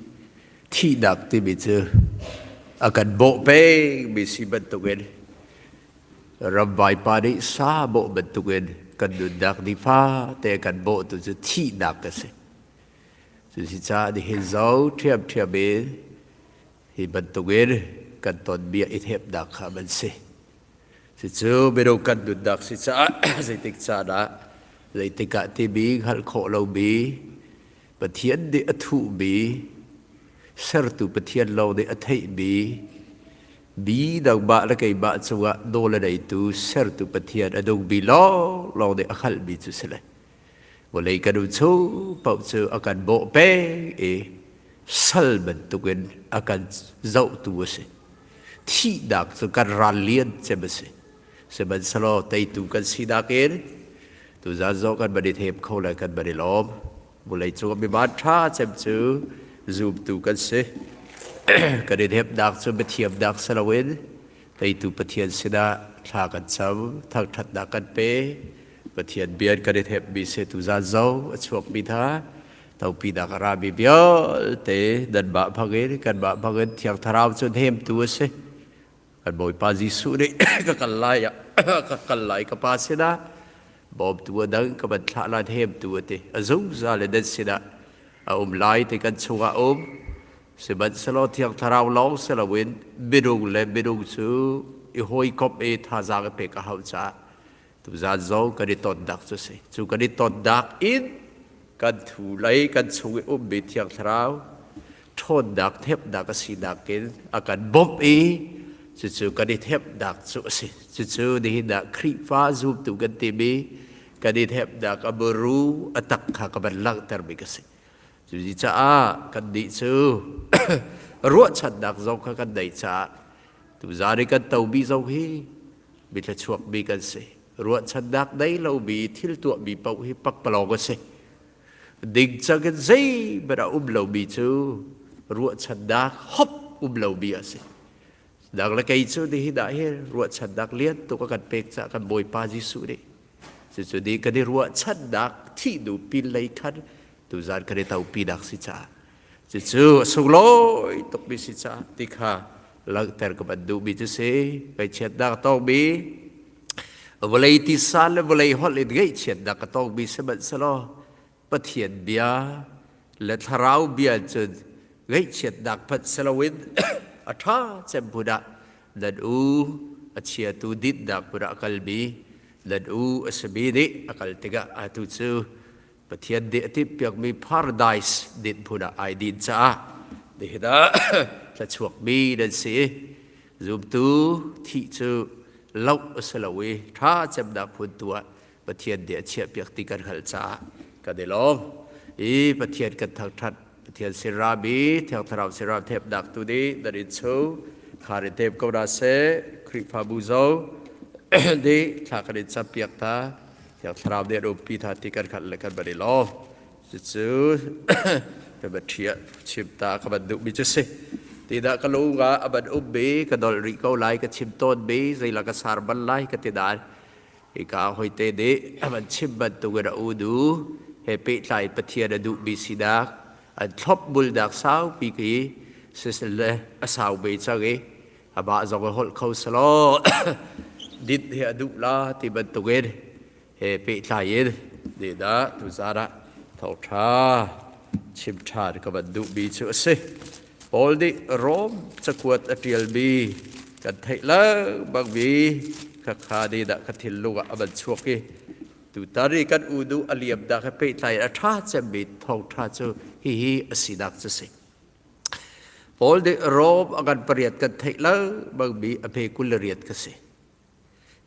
thihnak timi cu a kan bawh pengmi si bantukin ramvai pa nih sa bawh bantukin kan nunnak nifate kan bawhtu cu thihnak a si. Cusicaah nihin zo ṭhiamṭhiam in hi bantukin kan tonmi i thepnak kha an si. Cucu minung kan nunnak si caah zeitik caan ah zeitik ah timi hngalh khawh lomi Pathian nih a thuhmi sertu Pathian lawng nih a theihmi mi nangmah le keimah cungah nawl a neitu sertu Pathian a nungmi lawnglawng nih a hngalhmi cu si lai. Vawlei kan um chung paoh cu a kan bawh peng i sal bantukin a kan zohtu a si. Thihnak cu kan ral lian cem a si. Sihmanhsehlaw teitu kan sinak in tuzan zong kan van i thep kho le kan van i lawm. Vawlei cung mi ṭha cem cu zumtu kan si. Kan i thepnak cu biathiamnak si loin teitu Pathian sinah thla kan cam, thangṭhatnak kan pe. Pathian bia kan i thepmi si tuzan zo a chuakmi hna topinak a rami vialte nanmah bangin kanmah bangin Thiang Thlarau cu hnemtu a si. Kan Bawipa Jesuh nih ka kal lai ah ka kal lai ka pa sinah bawmtu a dang ka van thlah lai hnemtu a ti. A zungzal in nan sinah a um lai ti kan chungah um. Sihmanhsehlaw Thiang Thlarau lawng si loin minung le minung cu i hawikomh i thazaang i pek a hauh caah Tuzaan zong kan i tonnak cu si. Cu kan i tonnak in kan thu lei kan chung i ummi Thiang Thlarau ṭhawnnak thepnak a sinak in a kan bawmh i cucu kan i thepnak cu a si. Cucu nihin ah Khrihfa zumtu kan timi kan i thepnak a muru a tak kha ka van langhtermi ka si. Cucaah kannih cu ruahchannak zong kha kan neih caah tuzaan i kan tomi zong hi mi thluachuakmi kan si. Ruahchannak nei lomi thil tuahmi paoh hi pakpalawng a si. Dingcang in zeihmanh a um lomi cu ruahchannak hop um lomi a si. Nang le kei cu nihin ah hin ruahchannak lian tuk a kan pek caah kan Bawipa Jesuh nih cucu ni kan i ruahchannak thihnu pinlei khan tuzan kan i topinak si caah cucu a sunglawi tukmi si caah ti kha langhter ka van duhmi cu si. Ngaihchiatnak a tongmi vawlei tisa le vawlei holh in ngaihchiatnak a tongmi sihmanhsehlaw Pathian bia le thlarau bia cun ngaihchiatnak hmanh si loin a ṭha cem hmun ah nan u a chiatu dinnak hmun ah a kalmi nan u a simi nih a kal tikah atu cu Pathian nih a timhpiakmi paradise dinhmun ah ai din caah nihin ah thluachuakmi nan si. Zumtu thih cu loh a si lo i ṭha cemnak phun tu ah Pathian nih a chiahpiak ti kan hngalh caah kan i lawm. I Pathian kan thangṭhat. Pathian sin rami Thiang Thlarau sin ram thepnak tu nih nan in chung khar in tep ko hna seh. Khrihfabu zo nih thla kan in campiak hna. Thiang Thlarau nih an umpi hna ti kan hngalh le kan van i lawm. Cucu ka van ṭhiah chim ta ka van duhmi cu si. Tidah ka lung ah a van ummi ka dolh rih ko lai ka chim tawnmi zeila ka sar bal lai ka ti nain hika hoite nih a van chim bantukin a udu he pehtlai Pathian a duhmi sinak an thlop bulnak saupi khi sisle a sau ve cang i amah zong a holh kho selaw dit hi a duh la ti bantukin he pehtlai in dah tuzan ah thawngṭha chim ṭhan ka van duhmi cu a si. Paul nih Rom cakuat a ṭialmi kan theih lengmangmi khakha nih dah ka thinlung ah a van chuak i tutan i kan udu a liamnak he pehtlai in a ṭha cemmi thawngṭha cu hihi a sinak cu si. Paul nih Rom a kan pariat kan theih lengmangmi a hme 28 ka si.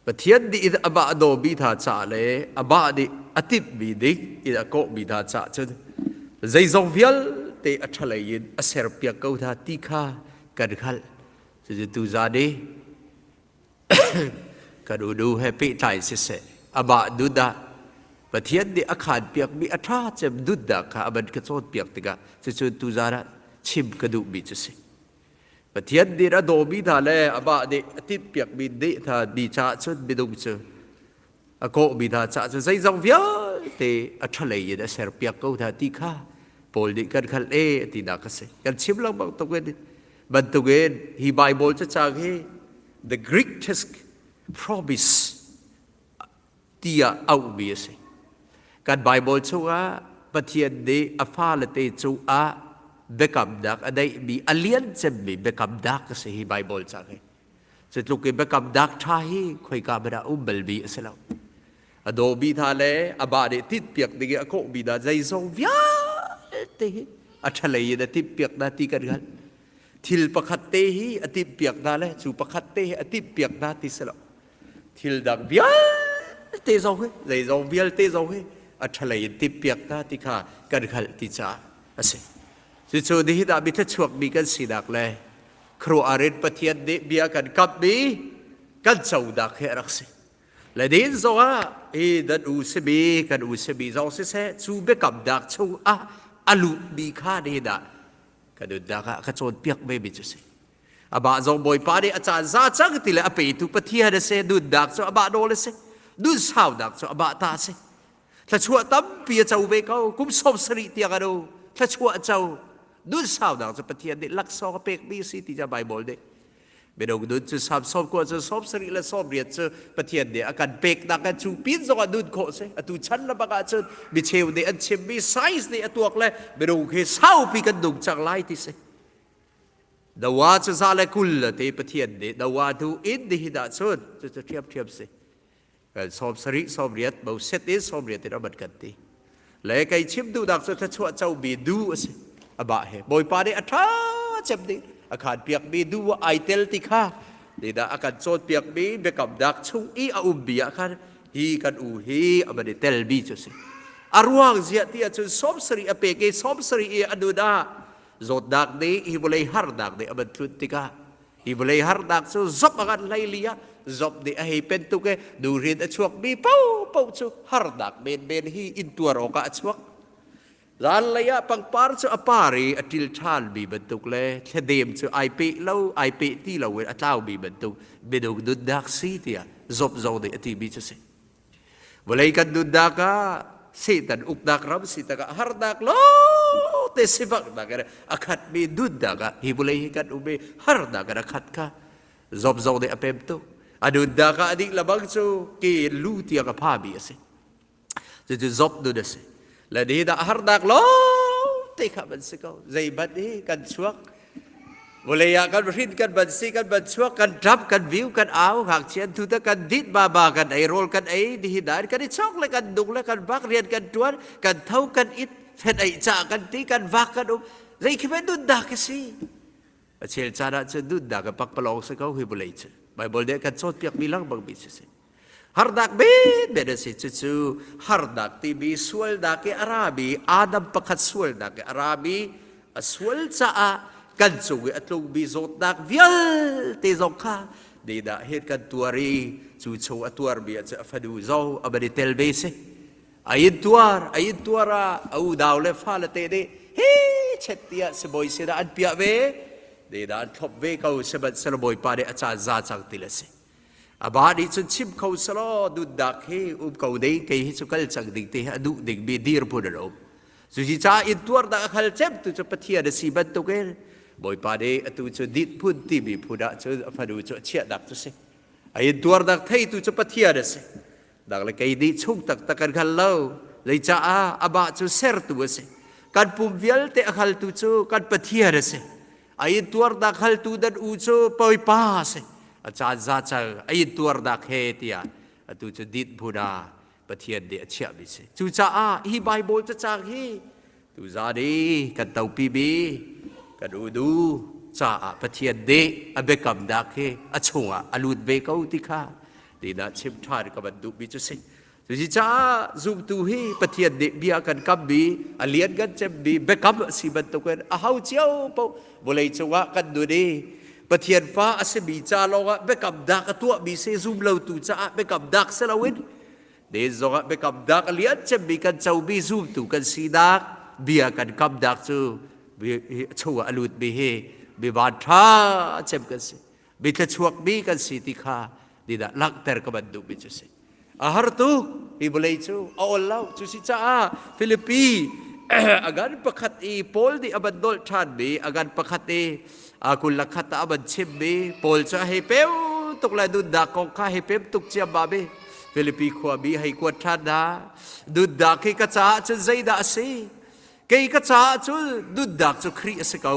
Pathian nih in amah a dawmi hna caah le amah nih a timhmi ding in a kawhmi hna caah cun zeizong vialte a ṭhalei in a serpiak ko hna ti kha kan hngalh. Cucu tuzan i kan unu he pehtlai siseh amah nun ah Pathian nih a khanpiakmi a ṭha cem nunnak kha a van ka cawnpiak tikah cucu tuzan ah chim ka duhmi cu si. Pathian nih a dawmi hna le amah nih a timhpiakmi nih hna ni caah cun minung cu a kawhmi hna caah cun zeizong vialte. vialte a ṭhalei in a serpiak ko hna ti kha Paul nih kan hngalh e tinak a si. Kan chim lengmang tuk in bantukin hi Bible cacang hi the greatest promise tiah auhmi a si. Kan Bible chungah Pathian nih a fale te cungah biakamnak a neihmi a lian cemmi biakamnak a si hi Bible cang hi. Cu tluk i biakamnak ṭha hi khoika hmanh ah um balmi a si lo. A dawmi hna le a mah nih tinhpiak ding i a kawhmi hna zeizong vialte hi a ṭhalei in a timhpiak hna ti kan hngalh. Thil pakhat te hi a timhpiak hna le cu pakhat te hi a timhpiak hna ti si lo. Thil dang vialte zong hi zeizong vialte zong hi a ṭhalei in timhpiak hna ti kha kan hngalh ti caah a si. Cucu nihin ah mi thluachuakmi kan sinak le khuaruahhar in Pathian nih bia kan kamhmi kan conak hi a rak si. Le din zongah hi nan u simi kan u simi zong siseh cu biakamnak chungah a luhmi kha nihin ah ka nunnak ah ka cawnpiak ve mi cu si. Amah zong Bawipa nih a caan za cang ti le a petu Pathian a si, nunnak cu amah nawl a si, nun saunak cu amah ta a si. Thluachuah tampi a co ve ko, kum 70 tiang a nu, thluachuah a co. Nun saunak cu Pathian nih laksawng a pekmi a si ti ca Baibal nih. Minung nun cu sam sawm kua cu 70 le 80 cu Pathian nih a kan peknak kan cu pin zong ah nun khawh si. Atu chan le bak ahcun micheu nih an chimmi size nih a tuak le minung hi saupi kan nung cang lai ti si. Noah cu za le 20 a ti Pathian nih Noah hnu in nihin ah cun cucu ṭhiamṭhiam si. 70 80 bo set in 80 in a van kan ti. Le kei chim duhnak cu thluachuah comi du a si. Amah he Bawipa nih a ṭha cem ding a khaan piakmi du ah ai tel ti kha nidah a kan cawnpiakmi biakamnak chung i a ummi ah khan hi kan u hi a van i telmi cu si. A ruang ziah ti ahcun 70 a pek i 70 i a nun ah Zawtnak nih hi vawlei harnak nih a van tlunh tikah hi vawlei harnak cu zop a kan hlei li ah zop nih a hei pen tuk i nuhrin a chuakmi paohpaoh cu harnak menmen hi intuar awkah a chuak. Zanlei ah pangpar cu a par i a ṭil ṭhanmi bantuk le thladem cu ai peh lo ai peh ti lo in a tlaumi bantuk minung nunnak si tiah zop zong nih a timi cu si. Vawlei kan nunnak ah Satan uknak ram si takah harnak lawngte sifaknak in a khatmi nunnak ah hi vawlei hi kan um i harnak in a khat kha Job zong nih a pem tuk. A nunnak ah a dih lebang cu ke in lu tiang a phami a si. Cucu Job nun a si. Le nihin ah harnak lawngte kha van si ko. Zeihmanh hi kan chuak Vawlei ah kan hrin kan ban si kan ban chuak kan ṭap kan viu kan au ngakchia tu te kan dit ba ba kan ei rawl kan ei dihi dan kan i chok le kan duk le kan vak rian kan ṭuan kan tho kan it fen ei ca kan ti kan vak kan um zei khi men nun dah ka si a chel caan ah cun nun dah ka pakpalawng si ko hi vawlei cu Bible nih kan cawnpiak mi lengmang mi cu si Harnak menmen a si. Cucu harnak timi sualnak i a rami Adam pakhat sualnak i a rami a sual caah kan cung i a tlungmi zawtnak vialte zong kha nidah hin kan tuar i cu chung a tuarmi ah cun a fanu zong a van i tel ve si. A in tuar, a in tuar ah a unau le fale te nih hi chet tiah sibawi sinah an piah ve. Nidah an thlop ve ko sihmanhsehlaw Bawipa nih a caan za cang ti le si. Aba nih cun chim kho selaw nunnak hi um ko ding kei hi cu kal cang ding ti hi a duh dingmi dirhmun an um. Cuci caah intuarnak a khal cem tu cu Pathian a si bantukin Bawipa nih atu cu dit phun timi phun ah cun a fanu cu a chiahnak cu si. A intuarnak theitu cu Pathian a si. Nang le kei nih chung taktak kan hngal lo. Zeicaah amah cu sertu a si. Kan pum vialte a hngaltu cu kan Pathian a si. A intuarnak haltu nan u cu Bawipa a si. A caan za cal a intuarnak he tiah atu cu dit hmun ah Pathian nih a chiahmi si. Cucaah hi Baibal cacang hi tuzan i kan topimi kan unu caah Pathian nih a biakamnak hi a chungah a lut ve ko ti kha tinah chim ṭhan ka van duhmi cu si. Cucaah zumtu hi Pathian nih bia kan kammi, a lianngan cemmi biakam a si bantukin a ho cio paoh vawlei cungah kan nun i Pathian fa a simi ca lawngah biakamnak a tuahmi si zum lotu caah biakamnak si loin den zongah biakamnak a lian cemmi kan comi zumtu kan sinak bia kan kamnak cu chungah a lutmi hi mi van ṭha cem kan si. Mi thluachuakmi kan si ti kha nidah langhter ka van duhmi cu si. A har tuk. Hi vawlei cu a ol lo. Cu si caah Filipi agan pakhat i Paul nih a van dolh ṭhanmi agan pakhat i 21 ah a van chimmi Paul cu a hei peu tuk le nunnak kong kha hei pem tuk ciammam i Filipi khuami hei kuat ṭhan hna. Nunnak hi ka caah cun zeidah a si? Kei ka caah cun nunnak cu Khrih a si ko.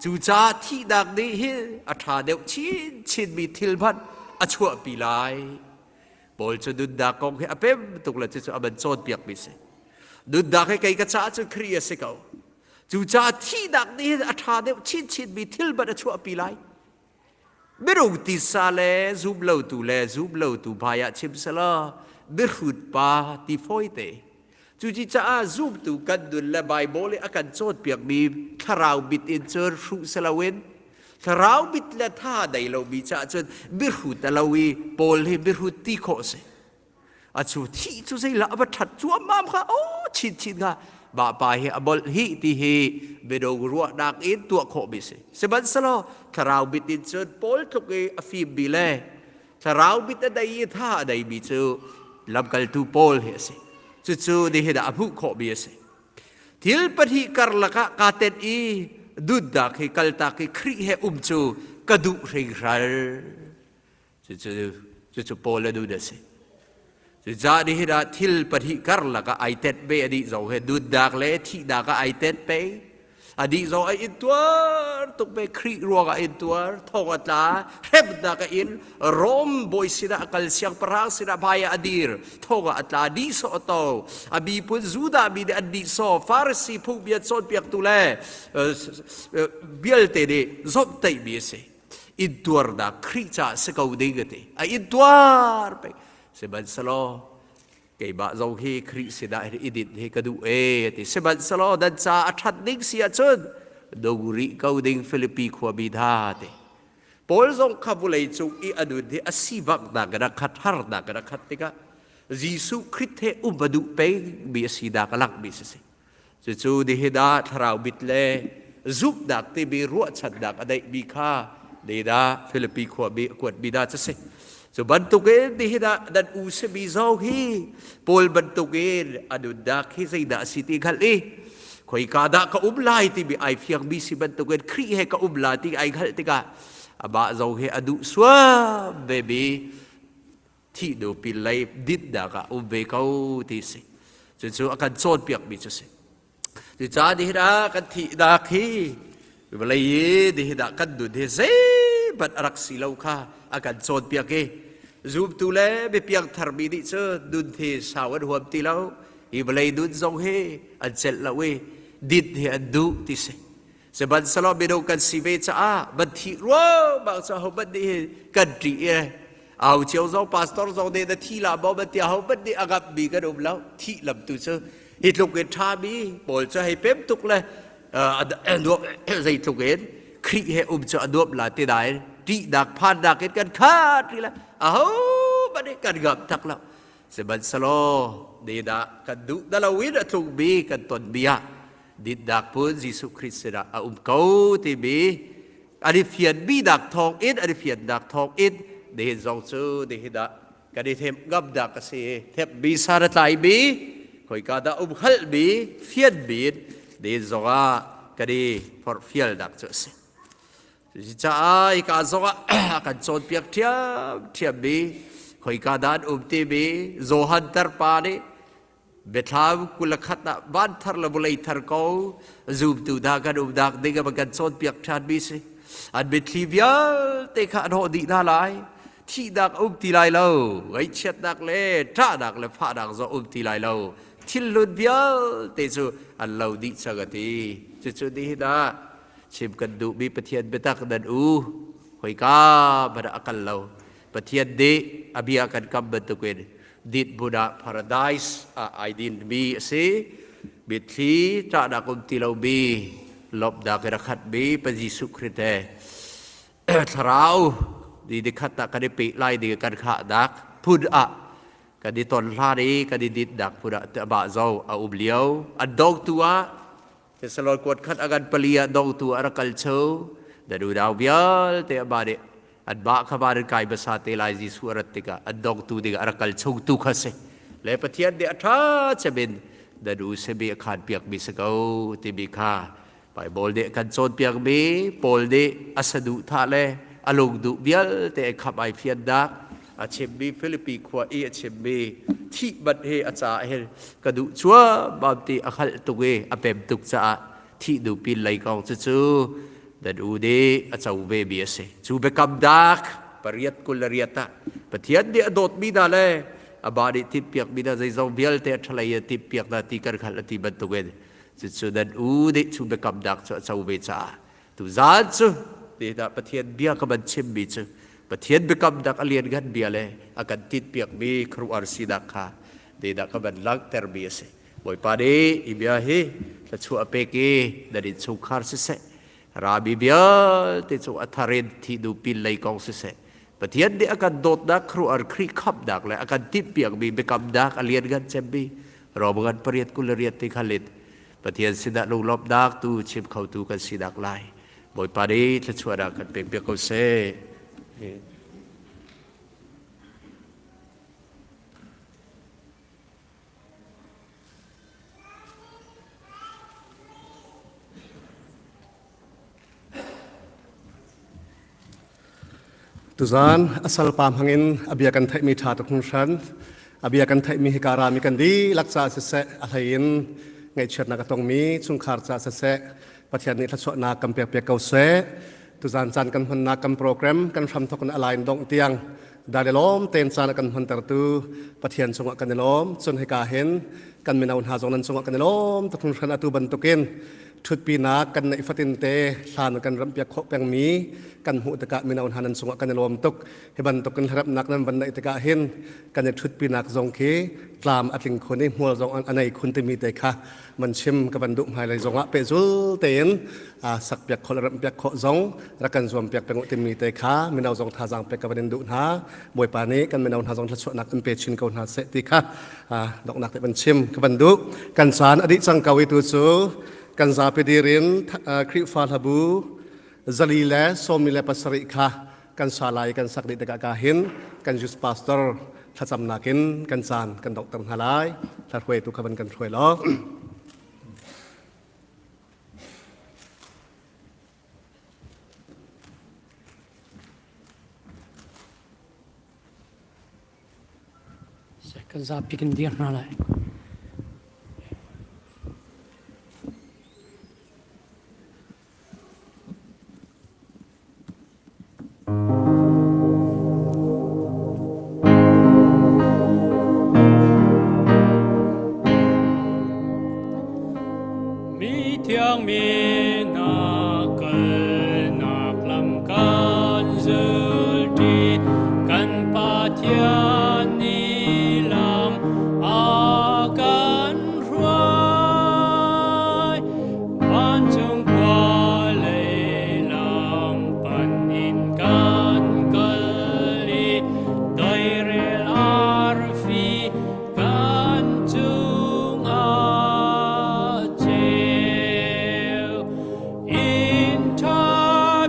Cucaah thihnak nih hin a ṭha deuh chinchinmi thil hmanh a chuahpi lai. Paul cu nunnak kong hi a pem tuk le cucu a van cawnpiakmi si. Nunnak hi kei ka caah cun Khrih a si ko. Cucaah thihnak nih hin a ṭha deuh chinchinmi thil hmanh a chuahpi lai. Minung tisa le zumlotu le zumlotu hmai ah chim selaw biahrut pa ti fawite. Cucicaah zumtu kan nun le Baibal i a kan cawnpiakmi thlarau mit in cun hruh si loin thlarau mit le tha dei lomi caah cun biahrut a lo i Paul hi biahrut ti khawh a si. A cu thih cu zeilah a va ṭhat cuammam kha aw chinchin kha mah pa hi a molh hi ti hi minung ruahnak in tuah khawhmi si. Sihmanhsehlaw thlarau mit in cun Paul tluk i a fimmi le thlarau mit a dei i tha a deimi cu lamkaltu Paul hi a si. Cucu nihin ah a hmuh khawhmi a si. Thil pahnih karlak ah kaa tenh i nunnak hi kaltak i Khrih he um cu ka duh hringhran. Cucu, cucu Paul a nun a si. Cucaah nihin ah thil pahnih karlak ah ai tenh ve anih zong he nunnak le thihnak ah ai tenh pe. Anih zong a intuar tuk ve Khrih ruangah intuar, thong a tla, hremnak a in, Rom bawi sinah a kal, siangpahrang sinah hmai ah a dir, thong ah a tla, nihsawh a to. A miphun Judah mi nih an nihsawh, Farasi phungbia cawnpiaktu le vialte nih zomhtaihmi a si. Intuarnak Khrih caah si ko ding a ti. A intuar peng. Sihmanhsehlaw keimah zong hi Khrih sinah hin i dinh hi ka duh e a ti. Sihmanhsehlaw nan ca a ṭhat ding si ahcun nung rih ko ding Filipi khuami hna ti. Paul zong kha vulei cung i a nun hi a sivanghnak in a khat, harnak in a khat tikah Jesuh Khrih he um a duh pengmi a sinak a langhmi si. Cucu nihin ah thlarau mit le zumhnak timi ruahchannak a neihmi kha nihin Filipi khuami a kuatmi hna cu si. Cu bantukin nihin ah nan u simi zong hi Paul bantukin a nunnak hi zeidah a si ti hngalh i khoika dah ka um lai timi ai fiangmi si bantukin Khrih he ka um la ti ai hngalh tikah amah zong hi a duh suam vemi thih nu pinlei dinnak ah um ve ko ti si. Cucu a kan cawnpiakmi cu si. Cucaah nihin ah kan thihnak hi vawlei i nihin ah kan nun hi zeihmanh a rak si lo kha a kan cawnpiak i zumtu le mipiang tharmi nih cun nun hi sau an huam ti lo. Hi vawlei nun zong hi an celh lo i din hi an duh ti si. Sihmanhsehlaw minung kan si ve caah van thih ruangmang cu ahohmanh nih hin kan ṭih i au cio zong pastor zong nih na thi la maw ban ti ahohmanh nih a ngamhmi kan um lo. Thih lam tu cu hi tluk in ṭhami pawl cu hei pem tuk le zeitluk in Khrih he um cu a nuam la ti nain ṭihnak phannak in kan khat rih le ahohmanh nih kan ngamh tak lo. Sihmanhsehlaw nidah kan duh na loin a tlungmi kan tonmi ah dinnak phun Jesuh Khrih sinah a um ko timi an i fianmi nak thawng in an i fiannak thawng in nihin zong cu nihin ah kan i themh ngamnak a si. Themhmi san a tlaimi khoika dah um hngalhmi fianmi in nihin zong ah kan i forhfialnak cu a si. Cucaah hika zong ah a kan cawnpiak ṭhiamṭhiammi khoika dah an um timi Johan tarpa nih Biathlam 21 ah van thar le vawlei thar ko zumtu hna kan umnak ding a kan cawnpiak ṭhanmi si. An mitthli vialte kha an hawh dih hna lai. Thihnak a um ti lai lo. Ngaihchiatnak le ṭahnak le fahnak zong um ti lai lo. Thilhlun vialte cu an lo dih cang a ti. Cucu nihin ah chim kan duhmi Pathian biatak nan u. Khoika hmanh ah a kal lo. Pathian nih a bia kan kam bantukin dinhmun ah paradise ah ai dinmi a si. Mitthli ṭahnak um ti lomi lawmhnak in a khatmi Pa Jesuh Khrih he thlarau ni nikhat ah kan i peh lai ding kan khahnak phun ah kan i ton hlan i kan i dinhnak phun ah amah zo a um lio an dongtu ah Thessalon kuat khat a kan pali ah dongtu a rak kal cho. Na unau vialte amah nih anmah kha van in kai hmasa te lai Jesuh a rat tikah an dongtu dingah a rak kal chungtu kha si. Le Pathian nih a ṭha cem in na nu simi a khaan piakmi si ko timi kha Baibal nih kan cawnpiakmi Paul nih a saduhthah le a lungduh vialte a khamh ai fiannak a chimmi Filipi khua i a chimmi thih banh hi a caah hin ka duh cuammam ti a hngalh tuk i a pem tuk caah thih duh pin lei kong cucu nan u nih a co ve mi a si. Cu biakam dak pariat 28 ah Pathian nih a dawtmi hna le amah nih timhpiakmi hna zeizong vialte a ṭhalei a timhpiak hna ti kan hngalh a ti bantukin cucu nan u nih cu biakamnak cu a co ve caah tuzaan cu dah Pathian bia ka van chimmi cu Pathian biakamnak a lianngan bia le a kan tinhpiakmi khuaruahhar sinak kha dah ka van langhtermi a si. Bawipa nih hi bia hi thluachuah a pek i nan innchungkhar siseh rami vialte cu a thar in thih duh pin lei kong siseh Pathian nih a kan dawtnak khuaruahhar Khrih khamhnak le a kan timhpiakmi biakamnak a lianngan cemmi Rom ngan pariat 28 ti khalin Pathian sinah lunglawmhnak tu chim khotu kan sinak lai Bawipa nih thluachuahnak kan pek piak ko seh. Tuzaan a salpa hmangin a bia kan theihmi ṭha tuk hringhran. A bia kan theihmi hika rami kan dihlak caah siseh, a hlei in ngaihchiatnak a tongmi chungkhar caah siseh, Pathian nih thluachuahnak kan pek piak ko seh. Tuzaan caan kan hmannak kan program kan hramthok in a lain dongh tiang dan i lawm tein caan a kan hmantertu Pathian cungah kan i lawm. Cun hika hin kan mino hna zong nan cungah kan i lawm tuk hringhran atu bantukin ṭhutpinak kan neih fatin te hlan kan ramhpiak khawh pengmi kan hmuh tikah mino hna nan cungah kan i lawm tuk. Hi bantukin hlarapnak nan van neih tikah hin kan i ṭhutpinak zong khi tlam a tling khun i hmual zong a nei khun timi te kha man chim ka van duh hmailei zongah pehzul tein sakpiak khawh le remhpiak khawh zong rak kan zuam piak peng timi te kha mino zong thazaang pek ka van in duh hna. Bawipa nih kan mino hna zong thluachuahnak in pe chin ko hna seh ti kha donghnak te van chim ka van duh. Kan caan a dih cang ko i tu cu kan zapi dir in Khrihfa hlabu 417 kha kan sa lai. Kan sak dih tikah ka hin kan youth pastor thlacamnak in kan caan kan donghter hna lai. Hla hruaitu kha van kan hruai law. Kan zapi kan dir hna lai. Mi thiang mi hna kalnak lam kan zulṭi, kan Pathian nih lam a kan hruai. Vancung khua lei lam pan in kan kal i deirel arfi kan cungah ceu. Inn ṭha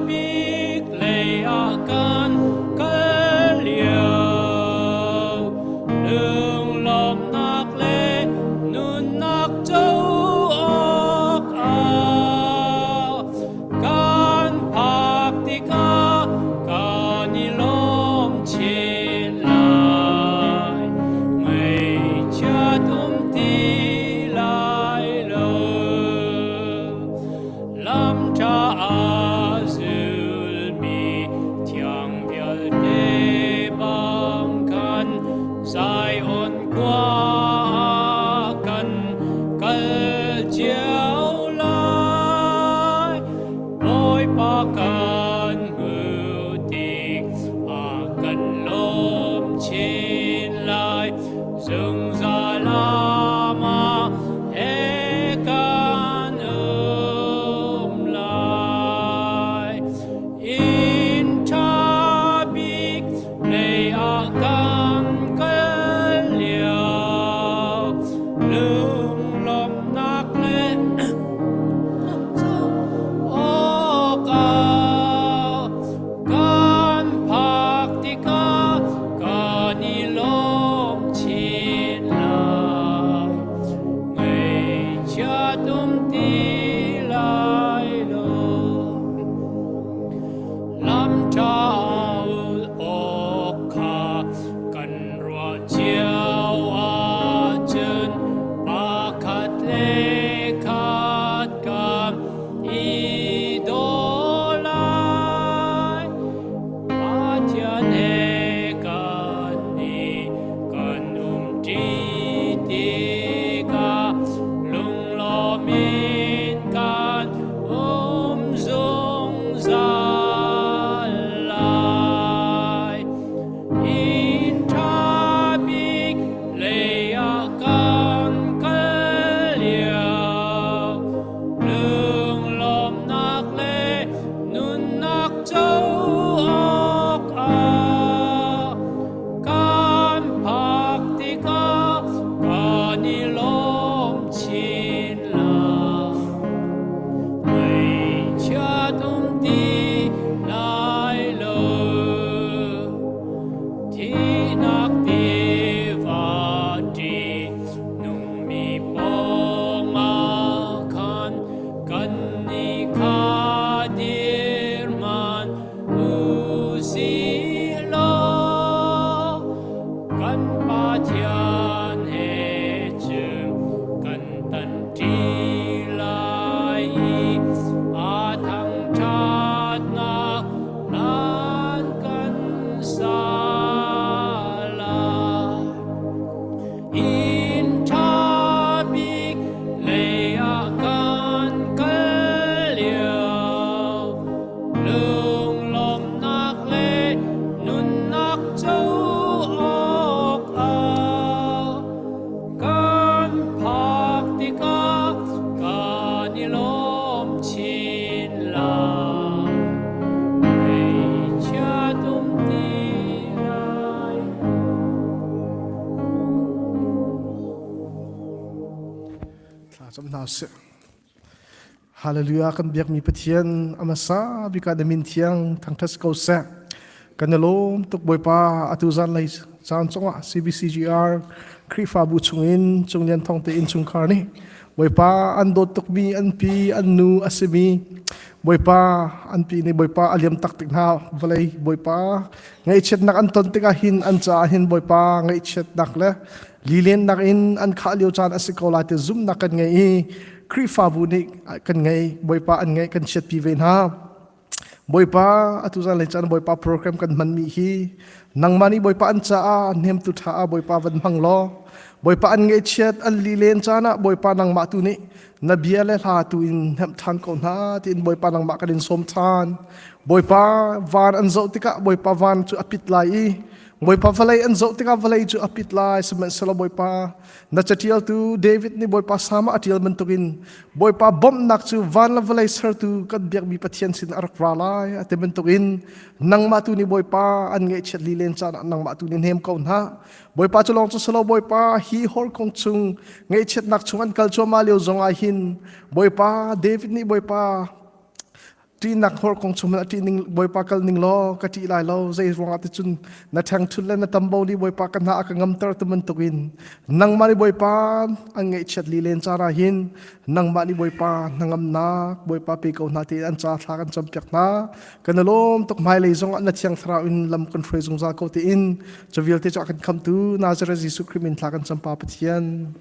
bik lei ah kan kal lio, lunglawmhnak le nunnak co awkah kan phak tikah kan i lawm chin lai. Ngaihchiat um ti lai lo. Lam ṭha a zulmi thiang vialte bang khan Zion khua ah kan kal cio lai. Bawipa kan hmuh tik a kan lawm chin lai. Zungzal amah he kan um lai. Inn ṭha bik lei ah kan kal lio, lunglawmhnak le awkah. Ngaihchiat um ti lai lo. Lam ṭha awk kha kan ruah cio ahcun pakhat le khat kan i daw lai. Pathian he kan i kan umṭi tikah lunglawm in kan um zungzal lai. Inn ṭha bik lei ah kan kal lio, lunglawmhnak le nunnak co awkah kan phak tikah kan i lawm chin lai. Ngaihchiat um ti lai lo. Thihnak tiva ṭih nungmi pawngah khan kan nih kha dirhman u sih law kan Pathian he cun kan tanṭi lai i a thangṭhatnak nan kan sa lai. Inn ṭha bik lei ah kan kal lio, lunglawmhnak le nunnak co awkah kan phak tikah kan i lawm chin lai. Ngaihchiat um ti lai. Thla cam hna sih. Hallelujah kan biakmi Pathian amasa bik ah na min thiang thangṭhat ko seh. Kan i lawm tuk Bawipa atu zan lei caan cungah CBCGR Khrihfabu chungin Cunglian Thong te innchungkhar nih Bawipa an dawt tukmi an pi an nu a simi Bawipa an pi nih Bawipa a liam tak tik hna vawlei Bawipa ngaihchiatnak an ton tikah hin an caah hin Bawipa ngaihchiatnak le lilennak in an khah lio caan a si ko lai ti zumhnak kan ngei i Khrihfabu nih kan ngei Bawipa an ngeih kan chiatpi ve hna. Bawipa atu zan lei caan Bawipa program kan hmanmi hi nangmah nih Bawipa an caah hnemtu ṭha ah Bawipa van hmang law Bawipa an ngaihchiat an lilen caan ah Bawipa nangmah tu nih na bia le hla tu in hnemh ṭhan ko hna tiin Bawipa nangmah kan in sawm ṭhan. Bawipa van an zoh tikah Bawipa van cu a pit lai i Bawipa vawlei an zoh tikah vawlei cu a pit lai sihmanhsehlaw Bawipa na caṭialtu David nih Bawipa Salm ah a ṭial bantukin Bawipa bawmhnak cu van le vawlei sertu kan biakmi Pathian sin a rak ra lai a ti bantukin nangmah tu nih Bawipa an ngaihchiat lilen caan ah nangmah tu nih hnem ko hna Bawipa cu lawng cu silo Bawipa hi horkong chung ngaihchiatnak chung an kal cuahmah lio zong ah hin Bawipa David nih Bawipa ṭihnak horkong chung a ṭih ning Bawipa kal ning law ka ṭih lai lo zei ruangah ti cun na ṭhengṭhut le na tambo nih Bawipa ka hna a ka ngamter tu bantukin nangmah nih Bawipa an ngaihchiat lilen caan ah hin nangmah nih Bawipa hnangamnak Bawipa pe ko hna tiin an ca thla kan campiak hna kan i lawm tuk hmailei zongah na thiang thlarau in lam kan hruai zungzal ko tiin cu vialte cu a kan khamtu Nazareth Jesuh Khrih min thla kan campa Pathian.